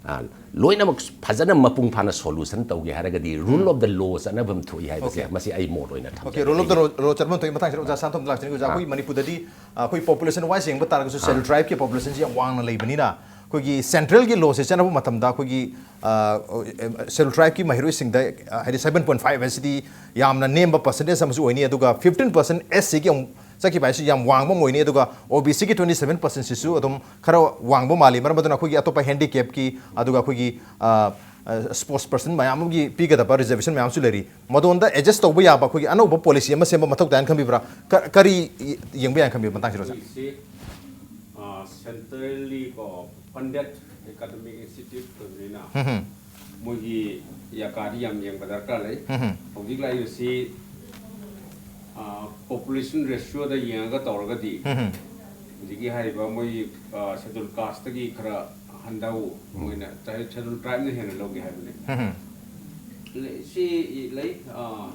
ꯑ, ꯂꯣꯏꯅꯃꯛ ꯐꯖꯅ ꯃꯄꯨꯡ ꯐꯥꯅ solution ꯇꯧꯒꯦ ꯍꯥꯏꯔꯒꯗꯤ rule of the law ꯆꯠꯅꯐꯝ ꯊꯣꯛꯏ ꯍꯥꯏꯕꯁꯦ, Okay꯫ ꯃꯁꯤ ꯑꯩ ꯃꯣꯠ ꯑꯣꯏꯅ ꯊꯝꯖꯒꯦ꯫ Okay, rule of the law, law ꯆꯠꯅꯐꯝ ꯊꯣꯛꯏ ꯃꯇꯥꯡꯁꯤꯗ ꯑꯣꯖꯥ ꯁꯥꯟꯇꯣꯝ ꯂꯥꯛꯆꯅꯤꯡꯉꯤ꯫ ꯑꯣꯖꯥ, ꯑꯥ꯫ ꯑꯩꯈꯣꯏ ꯃꯅꯤꯄꯨꯔꯗꯗꯤ, ꯑ, ꯑꯩꯈꯣꯏ population wise ꯌꯦꯡꯕ ꯇꯥꯔꯒꯁꯨ schedule tribeꯀꯤ populationꯁꯤ ꯌꯥꯝ ꯋꯥꯡꯅ ꯂꯩꯕꯅꯤꯅ ꯑꯩꯈꯣꯏꯒꯤ centreꯒꯤ lawꯁꯦ ꯆꯠꯅꯕ ꯃꯇꯝꯗ ꯑꯩꯈꯣꯏꯒꯤ, ꯑ, schedule tribeꯀꯤ ꯃꯍꯩꯔꯣꯏꯁꯤꯡꯗ, ꯑ, ꯍꯥꯏꯗꯤ seven point five ꯍꯥꯏꯁꯤꯗꯤ ꯌꯥꯝꯅ ꯅꯦꯝꯕ percentage ꯑꯃꯁꯨ ꯑꯣꯏꯅꯤ, ꯑꯗꯨꯒ fifteen percent SCꯒꯤ ꯑꯃꯨꯛ ꯆꯠꯈꯤꯕ ꯍꯥꯏꯁꯤ ꯌꯥꯝ ꯋꯥꯡꯕ ꯑꯃ ꯑꯣꯏꯅꯤ, ꯑꯗꯨꯒ OBCꯒꯤ twenty seven percentꯁꯤꯁꯨ ꯑꯗꯨꯝ ꯈꯔ ꯋꯥꯡꯕ ꯃꯥꯜꯂꯤ꯫ ꯃꯔꯝ ꯑꯗꯨꯅ ꯑꯩꯈꯣꯏꯒꯤ ꯑꯇꯣꯞꯄ handicapꯀꯤ, ꯑꯗꯨꯒ ꯑꯩꯈꯣꯏꯒꯤ, ꯑ, ꯑ, sports person ꯃꯌꯥꯝ ꯑꯃꯒꯤ ꯄꯤꯒꯗꯕ reservation ꯃꯌꯥꯝꯁꯨ ꯂꯩꯔꯤ꯫ ꯃꯗꯣꯟꯗ adjust ꯇꯧꯕ ꯌꯥꯕ ꯑꯩꯈꯣꯏꯒꯤ ꯑꯅꯧꯕ policy ꯑꯃ ꯁꯦꯝꯕ ꯃꯊꯧ ꯇꯥꯏꯅ ꯈꯟꯕꯤꯕ꯭ꯔꯥ? ꯀ-, ꯀꯔꯤ ꯌꯦꯡꯕ ꯌꯥꯏꯅ ꯈꯟꯕꯤꯕ ꯃꯇꯥꯡꯁꯤꯗ, ꯑꯣꯖꯥ? ꯑꯩꯈꯣꯏꯁꯤ, ꯑ, centrally ꯀꯣ funded academic institute ꯑꯣꯏꯕꯅꯤꯅ ꯃꯣꯏꯒꯤ ꯌꯥꯀꯥꯗꯤ ꯌꯥꯝ ꯌꯦꯡꯕ ꯗꯔꯀꯥꯔ ꯂꯩ꯫ ꯍꯧꯖꯤꯛ ꯂꯥꯛꯏꯕꯁꯤ ꯄꯣꯄꯨꯂꯦꯁꯟ ꯔꯦꯁꯤꯌꯣꯗ ꯌꯦꯡꯉꯒ ꯇꯧꯔꯒꯗꯤ ꯍꯧꯖꯤꯛꯀꯤ ꯍꯥꯏꯔꯤꯕ ꯃꯣꯏ ꯁꯦꯗꯨꯜ ꯀꯥꯁꯇꯒꯤ ꯈꯔ ꯍꯟꯊꯧ, ꯃꯣꯏꯅ ꯁꯦꯗꯨꯜ ꯇ꯭ꯔꯥꯏꯕꯅ ꯍꯦꯟꯅ ꯂꯧꯒꯦ ꯍꯥꯏꯕꯅꯤ꯫ ꯂꯩ- ꯁꯤ ꯂꯩ, ꯑ,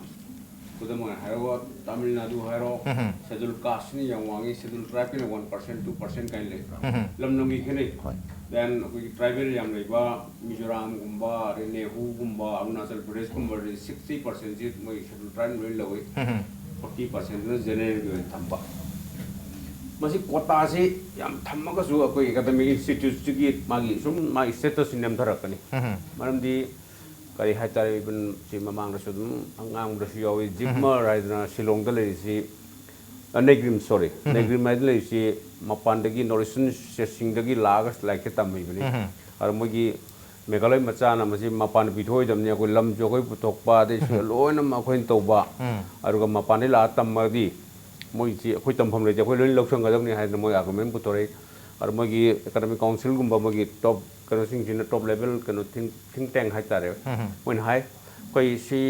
ꯈꯨꯗꯝ ꯑꯣꯏꯅ ꯍꯥꯏꯔꯣ, ꯇꯥꯃꯤꯜ ꯅꯥꯗꯨ ꯍꯥꯏꯔꯣ, ꯁꯦꯗꯨꯜ ꯀꯥꯁꯁꯤꯅ ꯌꯥꯝ ꯋꯥꯡꯉꯤ, ꯁꯦꯗꯨꯜ ꯇ꯭ꯔꯥꯏꯕꯀꯤꯅ ꯋꯥꯟ ꯄꯥꯔꯁꯦꯟ, ꯇꯨ ꯄꯥꯔꯁꯦꯟ ꯀꯥꯏꯅ ꯂꯩ꯫ ꯂꯝ ꯂꯝꯒꯤ ꯈꯦꯠꯅꯩ꯫ ꯍꯣꯏ꯫ Then ꯑꯩꯈꯣꯏꯒꯤ ꯇ꯭ꯔꯥꯏꯕꯦꯜ ꯌꯥꯝ ꯂꯩꯕ ꯃꯤꯖꯣꯔꯥꯝꯒꯨꯝꯕ, ꯑꯗꯩ ꯅꯦꯍꯨꯒꯨꯝꯕ, ꯑꯔꯨꯅꯥꯆꯜ ꯄ꯭ꯔꯗꯦꯁꯀꯨꯝꯕꯗꯤ ꯁꯤꯛꯁꯇꯤ ꯄꯥꯔꯁꯦꯟꯁꯤ ꯃꯣꯏ ꯁꯦꯗꯨꯜ ꯇ꯭ꯔꯥꯏꯕꯅ ꯂꯣꯏ ꯂꯧꯏ꯫ ꯐꯣꯔꯇꯤ ꯄꯥꯔꯁꯦꯟꯗꯨꯅ ꯖꯦꯅꯔꯦꯜꯒꯤ ꯑꯣꯏꯅ ꯊꯝꯕ꯫ ꯃꯁꯤ ꯀꯣꯇꯥꯁꯤ ꯌꯥꯝ ꯊꯝꯃꯒꯁꯨ ꯑꯩꯈꯣꯏ ꯑꯦꯀꯥꯗꯃꯤꯛ ꯏꯟꯁꯇꯤꯇ꯭ꯌꯨꯠꯁꯤꯒꯤ ꯃꯥꯒꯤ ꯁꯨꯝ ꯃꯥꯒꯤ ꯁ꯭ꯇꯦꯇꯁꯁꯤ ꯅꯦꯝꯊꯔꯛꯀꯅꯤ꯫ ꯃꯔꯝꯗꯤ ꯀꯔꯤ ꯍꯥꯏꯇꯥꯔꯦ, ꯏꯚꯟ ꯁꯤ ꯃꯃꯥꯡꯗꯁꯨ ꯑꯗꯨꯝ ꯉꯥꯡꯕꯗꯁꯨ ꯌꯥꯎꯏ, ꯖꯤꯞꯃꯔ ꯍꯥꯏꯗꯅ ꯁꯤꯂꯣꯡꯗ ꯂꯩꯔꯤꯁꯤ, ꯑ, ꯅꯦꯒ꯭ꯔꯤꯝ, ꯁꯣꯔꯤ, ꯅꯦꯒ꯭ꯔꯤꯝ ꯍꯥꯏꯗꯅ ꯂꯩꯔꯤꯁꯤ ꯃꯄꯥꯟꯗꯒꯤ ꯅꯣꯔꯠ ꯏꯁꯇꯔꯟ ꯁ꯭ꯇꯦꯠꯁꯤꯡꯗꯒꯤ ꯂꯥꯛꯑꯒ ꯂꯥꯏꯔꯤꯛꯁꯦ ꯇꯝꯃꯤꯕꯅꯤ꯫ ꯑꯗꯣ ꯃꯣꯏꯒꯤ ꯃꯦꯘꯥꯂꯣꯏ ꯃꯆꯥꯅ ꯃꯁꯤ ꯃꯄꯥꯟꯗ ꯄꯤꯊꯣꯛꯑꯣꯏꯗꯕꯅꯤ, ꯑꯩꯈꯣꯏ ꯂꯝꯁꯨ ꯑꯩꯈꯣꯏ ꯄꯨꯊꯣꯛꯄ, ꯑꯗꯩ ꯁꯤ ꯂꯣꯏꯅꯃꯛ ꯑꯩꯈꯣꯏꯅ ꯇꯧꯕ, ꯑꯗꯨꯒ ꯃꯄꯥꯟꯗꯒꯤ ꯂꯥꯛꯑ ꯇꯝꯃꯒꯗꯤ ꯃꯣꯏꯁꯤ ꯑꯩꯈꯣꯏ ꯇꯝꯐꯝ ꯂꯩꯇꯦ, ꯑꯩꯈꯣꯏ ꯂꯣꯏꯅ ꯂꯧꯁꯟꯒꯗꯕꯅꯤ ꯍꯥꯏꯗꯅ ꯃꯣꯏ ꯑꯥꯔꯒꯨꯃꯦꯟ ꯄꯨꯊꯣꯔꯛꯏ꯫ ꯑꯗꯣ ꯃꯣꯏꯒꯤ ꯑꯦꯀꯥꯗꯃꯤꯛ ꯀꯥꯎꯟꯁꯤꯜꯒꯨꯝꯕ, ꯃꯣꯏꯒꯤ ꯇꯣꯞ ꯀꯩꯅꯣꯁꯤꯡꯁꯤꯅ, ꯇꯣꯞ ꯂꯦꯚꯦꯜ ꯀꯩꯅꯣ ꯊꯤꯡ ꯊꯤꯡ ꯇꯦꯡ ꯍꯥꯏꯇꯥꯔꯦ, ꯃꯣꯏꯅ ꯍꯥꯏ, ꯑꯩꯈꯣꯏ ꯁꯤ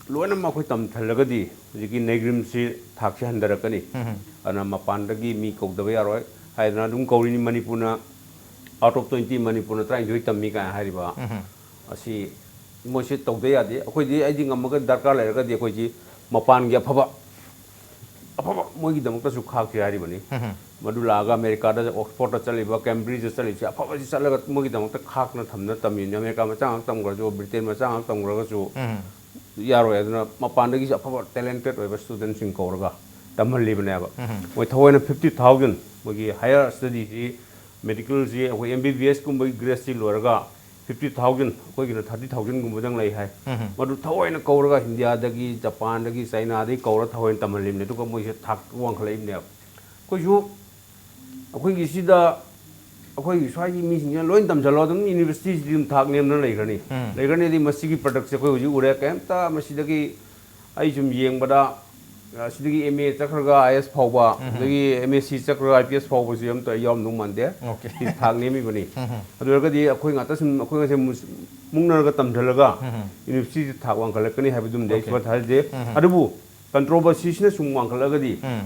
ꯂꯣꯏꯅꯃꯛ ꯑꯩꯈꯣꯏ ꯇꯝꯊꯜꯂꯒꯗꯤ ꯍꯧꯖꯤꯛꯀꯤ ꯅꯦꯒ꯭ꯔꯤꯝꯁꯤ ꯊꯥꯛꯁꯤ ꯍꯟꯊꯔꯛꯀꯅꯤ꯫ ꯑꯗꯨꯅ ꯃꯄꯥꯟꯗꯒꯤ ꯃꯤ ꯀꯧꯗꯕ ꯌꯥꯔꯣꯏ ꯍꯥꯏꯗꯅ ꯑꯗꯨꯝ ꯀꯧꯔꯤꯅꯤ꯫ ꯃꯅꯤꯄꯨꯔꯅ out of twenty ꯃꯅꯤꯄꯨꯔꯅ ꯇꯔꯥꯅꯤꯊꯣꯏ ꯇꯝꯃꯤ ꯀꯥꯏꯅ ꯍꯥꯏꯔꯤꯕ ꯑꯁꯤ ꯃꯣꯏꯁꯤ ꯇꯧꯗ ꯌꯥꯗꯦ꯫ ꯑꯩꯈꯣꯏꯗꯤ, ꯑꯩꯗꯤ ꯉꯝꯃꯒ ꯗꯔꯀꯥꯔ ꯂꯩꯔꯒꯗꯤ ꯑꯩꯈꯣꯏꯁꯤ ꯃꯄꯥꯟꯒꯤ ꯑꯐꯕ, ꯑꯐꯕ ꯃꯣꯏꯒꯤꯗꯃꯛꯇꯁꯨ ꯈꯥꯛꯁꯤ ꯍꯥꯏꯔꯤꯕꯅꯤ꯫ ꯃꯗꯨ ꯂꯥꯛꯑꯒ ꯑꯃꯦꯔꯤꯀꯥꯗ, ꯑꯣꯛꯁꯐꯣꯔꯗꯇ ꯆꯠꯂꯤꯕ, ꯀꯦꯝꯕ꯭ꯔꯤꯖꯇ ꯆꯠꯂꯤꯕꯁꯤ ꯑꯐꯕꯁꯤ ꯆꯠꯂꯒ ꯃꯣꯏꯒꯤꯗꯃꯛꯇ ꯈꯥꯛꯅ ꯊꯝꯅ ꯇꯝꯃꯤꯕꯅꯤ꯫ ꯑꯃꯦꯔꯤꯀꯥ ꯃꯆꯥ ꯉꯥꯛ ꯇꯝꯈ꯭ꯔꯁꯨ, ꯕ꯭ꯔꯤꯇꯦꯟ ꯃꯆꯥ ꯉꯥꯛ ꯇꯝꯈ꯭ꯔꯒꯁꯨ ꯌꯥꯔꯣꯏ꯫ ꯑꯗꯨꯅ ꯃꯄꯥꯟꯗꯒꯤꯁꯨ ꯑꯐꯕ ꯇꯦꯂꯦꯟꯇꯦꯠ ꯑꯣꯏꯕ ꯁ꯭ꯇꯨꯗꯦꯟꯠꯁꯤꯡ ꯀꯧꯔꯒ ꯇꯝꯍꯜꯂꯤꯕꯅꯦꯕ꯫ ꯃꯣꯏ ꯊꯑꯣꯏꯅ ꯐꯤꯐꯇꯤ ꯊꯥꯎꯖꯟ, ꯃꯣꯏꯒꯤ ꯍꯥꯌꯔ ꯁ꯭ꯇꯗꯤꯁꯤ, ꯃꯦꯗꯤꯀꯦꯜꯁꯤ, ꯑꯩꯈꯣꯏ ꯑꯦꯝ ꯕꯤ ꯕꯤ ꯑꯦꯁ ꯀꯨꯝꯕꯒꯤ ꯒ꯭ꯔꯦꯖꯁꯤ ꯂꯣꯏꯔꯒ ꯐꯤꯐꯇꯤ ꯊꯥꯎꯖꯟ, ꯑꯩꯈꯣꯏꯒꯤꯅ ꯊꯥꯔꯇꯤ ꯊꯥꯎꯖꯟꯒꯨꯝꯕꯗꯪ ꯂꯩ ꯍꯥꯏ꯫ ꯃꯗꯨ ꯊꯑꯣꯏꯅ ꯀꯧꯔꯒ ꯏꯟꯗꯤꯌꯥꯗꯒꯤ, ꯖꯄꯥꯟꯗꯒꯤ, ꯆꯥꯏꯅꯥꯗꯒꯤ ꯀꯧꯔ ꯊꯑꯣꯏꯅ ꯇꯝꯍꯜꯂꯤꯕꯅꯦ꯫ ꯑꯗꯨꯒ ꯃꯣꯏꯁꯦ ꯊꯥꯛ ꯋꯥꯡꯈꯠꯂꯛꯏꯕꯅꯦꯕ꯫ ꯑꯩꯈꯣꯏꯁꯨ ꯑꯩꯈꯣꯏꯒꯤ ꯁꯤꯗ ꯑꯩꯈꯣꯏꯒꯤ ꯁ꯭ꯋꯥꯏꯒꯤ ꯃꯤꯁꯤꯡꯁꯤꯅ ꯂꯣꯏ ꯇꯝꯁꯤꯜꯂꯣ, ꯑꯗꯨꯝ ꯌꯨꯅꯤꯚꯔꯁꯤꯇꯤꯁꯤꯗꯤ ꯑꯗꯨꯝ ꯊꯥꯛ ꯅꯦꯝꯅ ꯂꯩꯈ꯭ꯔꯅꯤ꯫ ꯂꯩꯈ꯭ꯔꯅꯤꯗꯤ ꯃꯁꯤꯒꯤ ꯄ꯭ꯔꯗꯛꯁꯦ ꯑꯩꯈꯣꯏ ꯍꯧꯖꯤꯛ ꯎꯔꯦ꯫ ꯀꯩꯝꯇ ꯃꯁꯤꯗꯒꯤ ꯑꯩ ꯁꯨꯝ ꯌꯦꯡꯕꯗ, ꯑ, ꯁꯤꯗꯒꯤ ꯑꯦꯝ ꯑꯦ ꯆꯠꯈ꯭ꯔꯒ ꯑꯥꯏ ꯑꯦꯁ ꯐꯥꯎꯕ, ꯑꯗꯒꯤ M S C ꯆꯠꯈ꯭ꯔꯒ I P S ꯐꯥꯎꯕꯁꯤ ꯑꯝꯇ ꯌꯥꯎꯔꯝꯗꯧ ꯃꯥꯟꯗꯦ꯫ ꯑꯣꯀꯦ꯫ ꯁꯤ ꯊꯥꯛ ꯅꯦꯝꯃꯤꯕꯅꯤ꯫ ꯑꯗꯨ ꯑꯣꯏꯔꯒꯗꯤ ꯑꯩꯈꯣꯏ ꯉꯥꯛꯇ ꯁꯨꯝ, ꯑꯩꯈꯣꯏ ꯉꯁꯦ ꯃꯨꯛ-, ꯃꯨꯛꯅꯔꯒ ꯇꯝꯊꯜꯂꯒ ꯌꯨꯅꯤꯚꯔꯁꯤꯇꯤꯁꯤ ꯊꯥꯛ ꯋꯥꯡꯈꯠꯂꯛꯀꯅꯤ ꯍꯥꯏꯕꯗꯨꯝꯗꯤ ꯑꯩ ꯑꯣꯀꯦ꯫ ꯁꯨꯡꯊꯥ ꯊꯥꯖꯗꯦ꯫ ꯑꯗꯨꯕꯨ ꯀꯟꯇ꯭ꯔꯣꯚꯔꯁꯤꯁꯤꯅ ꯁꯨꯝ ꯋꯥꯡꯈꯠꯂꯒꯗꯤ ꯎꯝ꯫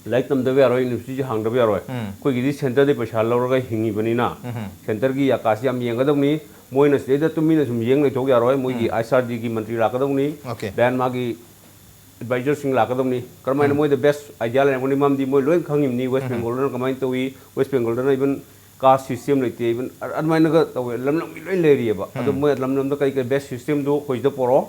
ꯂꯥꯏꯔꯤꯛ ꯇꯝꯗꯕ ꯌꯥꯔꯣꯏ, ꯌꯨꯅꯤꯚꯔꯁꯤꯇꯤꯁꯦ ꯍꯥꯡꯗꯕ ꯌꯥꯔꯣꯏ꯫ ꯎꯝ꯫ ꯑꯩꯈꯣꯏꯒꯤꯗꯤ ꯁꯦꯟꯇꯔꯗꯒꯤ ꯄꯩꯁꯥ ꯂꯧꯔꯒ ꯍꯤꯡꯉꯤꯕꯅꯤꯅ ꯎꯝ꯫ ꯁꯦꯟꯇꯔꯒꯤ ꯑꯀꯥꯁꯤ ꯌꯥꯝ ꯌꯦꯡꯒꯗꯕꯅꯤ꯫ ꯃꯣꯏꯅ ꯁꯤꯗꯩꯗ ꯇꯨꯃꯤꯟꯅ ꯁꯨꯝ ꯌꯦꯡ ꯂꯩꯊꯣꯛ ꯌꯥꯔꯣꯏ꯫ ꯃꯣꯏꯒꯤ ꯎꯝ꯫ ꯑꯥꯏ ꯑꯦꯁ ꯑꯥꯔ ꯗꯤꯒꯤ ꯃꯟꯇ꯭ꯔꯤ ꯂꯥꯛꯀꯗꯧꯅꯤ, ꯑꯣꯀꯦ꯫ ꯕꯦꯟ ꯃꯥꯒꯤ ꯑꯦꯗꯚꯥꯏꯖꯔꯁꯤꯡ ꯂꯥꯛꯀꯗꯧꯅꯤ꯫ ꯀꯔꯝꯍꯥꯏꯅ ꯎꯝ꯫ ꯃꯣꯏꯗ ꯕꯦꯁ ꯑꯥꯏꯗꯤꯌꯥ ꯂꯩꯔꯝꯒꯅꯤ? ꯃꯔꯝꯗꯤ ꯃꯣꯏ ꯂꯣꯏ ꯈꯪꯉꯤꯕꯅꯤ, ꯋꯦꯁ ꯎꯝ꯫ ꯕꯦꯡꯒꯣꯜꯗꯅ ꯀꯃꯥꯏꯅ ꯇꯧꯏ, ꯋꯦꯁ ꯕꯦꯡꯒꯣꯜꯗꯅ ꯏꯚꯟ ꯀꯥꯁ ꯁꯤꯁꯇꯦꯝ ꯂꯩꯇꯦ, ꯏꯚꯟ ꯑ-, ꯑꯗꯨꯃꯥꯏꯅꯒ ꯇꯧꯋꯦ꯫ ꯂꯝ ꯂꯝꯒꯤ ꯂꯣꯏ ꯂꯩꯔꯤꯑꯕ꯫ ꯑꯗꯣ ꯎꯝ꯫ ꯃꯣꯏ ꯂꯝ ꯂꯝꯗ ꯀꯔꯤ ꯀꯔꯤ ꯕꯦꯁ ꯁꯤꯁꯇꯦꯝꯗꯣ ꯑꯩꯈꯣꯏ ꯁꯤꯗ ꯄꯨꯔꯛꯑꯣ,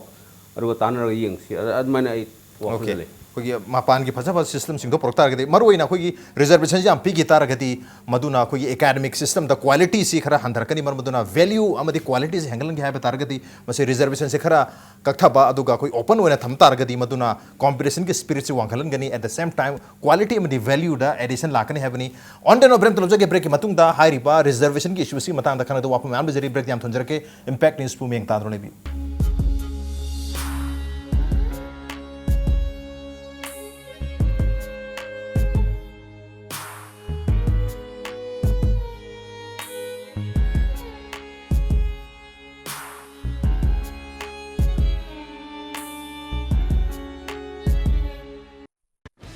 ꯑꯗꯨꯒ ꯇꯥꯟꯅꯔꯒ ꯌꯦꯡꯁꯤ꯫ ꯑ-, ꯑꯗꯨꯃꯥꯏꯅ ꯑꯩ ꯋꯥꯈꯜꯗ ꯑꯣꯀꯦ꯫ ꯂꯩ꯫ ꯑꯩꯈꯣꯏꯒꯤ ꯃꯄꯥꯟꯒꯤ ꯐꯖꯕ ꯁꯤꯁꯇꯦꯝꯁꯤꯡꯗꯣ ꯄꯨꯔꯛ ꯇꯥꯔꯒꯗꯤ, ꯃꯔꯨꯑꯣꯏꯅ ꯑꯩꯈꯣꯏꯒꯤ ꯔꯤꯖꯔꯕꯦꯁꯟꯁꯤ ꯌꯥꯝ ꯄꯤꯈꯤ ꯇꯥꯔꯒꯗꯤ, ꯃꯗꯨꯅ ꯑꯩꯈꯣꯏꯒꯤ ꯑꯦꯀꯥꯗꯃꯤꯛ ꯁꯤꯁꯇꯦꯝꯗ ꯀ꯭ꯋꯥꯂꯤꯇꯤꯁꯤ ꯈꯔ ꯍꯟꯊꯔꯛꯀꯅꯤ, ꯃꯔꯝ ꯑꯗꯨꯅ ꯚꯦꯂ꯭ꯌꯨ ꯑꯃꯗꯤ ꯀ꯭ꯋꯥꯂꯤꯇꯤꯁꯤ ꯍꯦꯟꯒꯠꯍꯟꯒꯦ ꯍꯥꯏꯕ ꯇꯥꯔꯒꯗꯤ, ꯃꯁꯤ ꯔꯤꯖꯔꯕꯦꯁꯟꯁꯤ ꯈꯔ ꯀꯛꯊꯕ, ꯑꯗꯨꯒ ꯑꯩꯈꯣꯏ ꯑꯣꯄꯟ ꯑꯣꯏꯅ ꯊꯝ ꯇꯥꯔꯒꯗꯤ, ꯃꯗꯨꯅ ꯀꯣꯝꯄꯤꯇꯤꯁꯟꯒꯤ ꯁ꯭ꯄꯤꯔꯤꯠꯁꯤ ꯋꯥꯡꯈꯠꯍꯟꯒꯅꯤ, at the same time quality ꯑꯃꯗꯤ ꯚꯦꯂ꯭ꯌꯨꯗ ꯑꯦꯗꯤꯁꯟ ꯂꯥꯛꯀꯅꯤ ꯍꯥꯏꯕꯅꯤ꯫ On the note, break ꯑꯃ ꯂꯧꯖꯒꯦ꯫ ꯕ꯭ꯔꯦꯛꯀꯤ ꯃꯇꯨꯡꯗ ꯍꯥꯏꯔꯤꯕ ꯔꯤꯖꯔꯕꯦꯁꯟꯒꯤ ꯏꯁꯨꯁꯤꯒꯤ ꯃꯇꯥꯡꯗ ꯈꯟꯅꯗꯨꯅ ꯋꯥꯐꯝ ꯃꯌꯥꯝ ꯂꯩꯖꯔꯤ꯫ ꯕ꯭ꯔꯦꯛ ꯌꯥꯝ ꯊꯝꯖꯔꯛꯀꯦ꯫ ꯏꯝꯄꯦꯛ ꯅ꯭ꯌꯨꯁꯄꯨ ꯃꯤꯠꯌꯦꯡ ꯇꯥꯗꯨꯅ ꯂꯩꯕꯤꯌꯨ꯫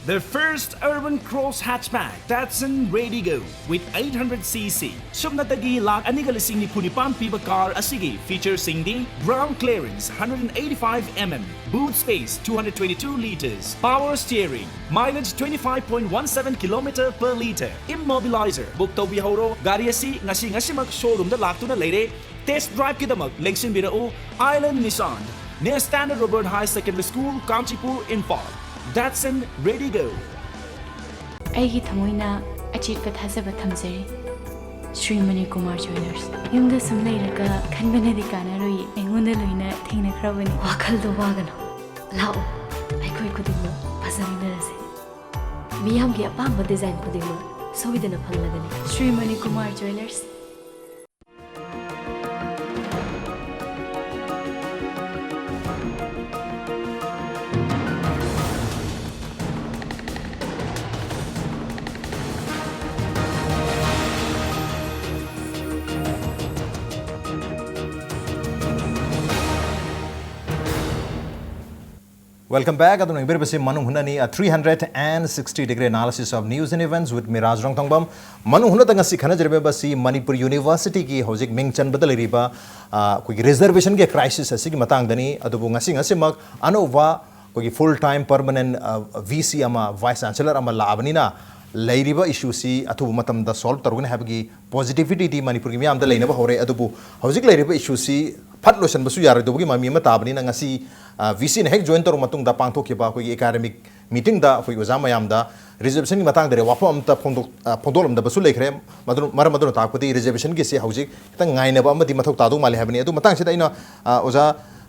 The first urban cross hatchback, Datsun Raydigo, with eight hundred C C꯫ ꯁꯨꯞꯅꯇꯒꯤ ꯂꯥꯈ ꯑꯅꯤꯒ ꯂꯤꯁꯤꯡ ꯅꯤꯐꯨ ꯅꯤꯄꯥꯟ ꯄꯤꯕ ꯀꯥꯔ ꯑꯁꯤꯒꯤ ꯐꯤꯆꯔꯁꯤꯡꯗꯤ: ground clearance hundred and eighty-five mm, boot space two hundred twenty-two liters, power steering, mileage twenty-five point one seven kilometer per liter, immobilizer꯫ Book ꯇꯧꯕꯤꯍꯧꯔꯣ꯫ ꯒꯥꯔꯤ ꯑꯁꯤ ꯉꯁꯤ ꯉꯁꯤꯃꯛ ꯁꯣꯔꯨꯝꯗ ꯂꯥꯛꯇꯨꯅ ꯂꯩꯔꯦ꯫ ꯇꯦꯁ ꯗ꯭ꯔꯥꯏꯚꯀꯤꯗꯃꯛ ꯂꯦꯡꯁꯤꯟꯕꯤꯔꯛꯎ, Island Nissan, near Standard Robert High Secondary School, Kanchipur, Imphal꯫ Datsun Raydigo꯫ ꯑꯩꯒꯤ ꯊꯃꯣꯏꯅ ꯑꯆꯦꯠꯄ ꯊꯥꯖꯕ ꯊꯝꯖꯔꯤ꯫ ꯁ꯭ꯔꯤ ꯃꯅꯤꯀꯨꯃꯥꯔ ꯖ꯭ꯋꯦꯂꯔꯁ꯫ ꯌꯨꯝꯗ ꯁꯨꯝ ꯂꯩꯔꯒ ꯈꯟꯕꯅꯗꯤ ꯀꯥꯟꯅꯔꯣꯏꯌꯦ, ꯑꯩꯉꯣꯟꯗ ꯂꯣꯏꯅ ꯊꯦꯡꯅꯈ꯭ꯔꯕꯅꯤ꯫ ꯋꯥꯈꯜꯗꯣ ꯋꯥꯒꯅꯨ, ꯂꯥꯛꯑꯣ, ꯑꯩꯈꯣꯏ ꯈꯨꯗꯤꯡꯃꯛ ꯐꯖꯃꯤꯟꯅꯔꯁꯦ꯫ ꯃꯤꯌꯥꯝꯒꯤ ꯑꯄꯥꯝꯕ ꯗꯤꯖꯥꯏꯟ ꯈꯨꯗꯤꯡꯃꯛ ꯁꯣꯏꯗꯅ ꯐꯪꯂꯒꯅꯤ꯫ ꯁ꯭ꯔꯤ ꯃꯅꯤꯀꯨꯃꯥꯔ ꯖ꯭ꯋꯦꯂꯔꯁ꯫ Welcome back. ꯑꯗꯨꯅ ꯌꯦꯡꯕꯤꯔꯤꯕꯁꯤ ꯃꯅꯨꯡ ꯍꯨꯠꯅꯅꯤ, a three hundred and sixty degree analysis of news and events with Miraj ꯔꯣꯡꯊꯣꯡꯕꯝ꯫ ꯃꯅꯨꯡ ꯍꯨꯠꯅꯗ ꯉꯁꯤ ꯈꯟꯅꯖꯔꯤꯕꯁꯤ ꯃꯅꯤꯄꯨꯔ ꯌꯨꯅꯤꯚꯔꯁꯤꯇꯤꯒꯤ ꯍꯧꯖꯤꯛ ꯃꯤꯡ ꯆꯟꯕꯗ ꯂꯩꯔꯤꯕ, ꯑ, ꯑꯩꯈꯣꯏꯒꯤ ꯔꯤꯖꯔꯕꯦꯁꯟꯒꯤ ꯀ꯭ꯔꯥꯏꯁꯤꯁ ꯑꯁꯤꯒꯤ ꯃꯇꯥꯡꯗꯅꯤ꯫ ꯑꯗꯨꯕꯨ ꯉꯁꯤ ꯉꯁꯤꯃꯛ ꯑꯅꯧꯕ ꯑꯩꯈꯣꯏꯒꯤ full time permanent, ꯑ, V C ꯑꯃ, vice chancellor ꯑꯃ ꯂꯥꯛꯑꯕꯅꯤꯅ ꯂꯩꯔꯤꯕ ꯏꯁꯨꯁꯤ ꯑꯊꯨꯕ ꯃꯇꯝꯗ ꯁꯣꯜꯕ ꯇꯧꯔꯒꯅꯤ ꯍꯥꯏꯕꯒꯤ ꯄꯣꯖꯤꯇꯤꯚꯤꯇꯤꯗꯤ ꯃꯅꯤꯄꯨꯔꯒꯤ ꯃꯤꯌꯥꯝꯗ ꯂꯩꯅꯕ ꯍꯧꯔꯦ꯫ ꯑꯗꯨꯕꯨ ꯍꯧꯖꯤꯛ ꯂꯩꯔꯤꯕ ꯏꯁꯨꯁꯤ ꯐꯠ ꯂꯣꯏꯁꯤꯟꯕꯁꯨ ꯌꯥꯔꯣꯏꯗꯧꯕꯒꯤ ꯃꯃꯤ ꯑꯃ ꯇꯥꯕꯅꯤꯅ ꯉꯁꯤ, ꯑ, V Cꯅ ꯍꯦꯛ ꯖꯣꯏꯟ ꯇꯧꯔꯕ ꯃꯇꯨꯡꯗ ꯄꯥꯡꯊꯣꯛꯈꯤꯕ ꯑꯩꯈꯣꯏꯒꯤ ꯑꯦꯀꯥꯗꯃꯤꯛ ꯃꯤꯇꯤꯡꯗ ꯑꯩꯈꯣꯏ ꯑꯣꯖꯥ ꯃꯌꯥꯝꯗ ꯔꯤꯖꯔꯕꯦꯁꯟꯒꯤ ꯃꯇꯥꯡꯗ ꯋꯥꯐꯝ ꯑꯝꯇ ꯐꯣꯡꯗꯣꯛ-, ꯑ, ꯐꯣꯡꯗꯣꯛꯂꯝꯗꯕꯁꯨ ꯂꯩꯈ꯭ꯔꯦ꯫ ꯃꯗꯨ, ꯃꯔꯝ ꯑꯗꯨꯅ ꯇꯥꯛꯄꯗꯤ ꯔꯤꯖꯔꯕꯦꯁꯟꯒꯤꯁꯦ ꯍꯧꯖꯤꯛ ꯈꯤꯇꯪ ꯉꯥꯏꯅꯕ ꯑꯃꯗꯤ ꯃꯊꯧ ꯇꯥꯗꯧ ꯃꯥꯜꯂꯦ ꯍꯥꯏꯕꯅꯤ꯫ ꯑꯗꯨ ꯃꯇꯥꯡꯁꯤꯗ ꯑꯩꯅ, ꯑ, ꯑꯣꯖꯥ,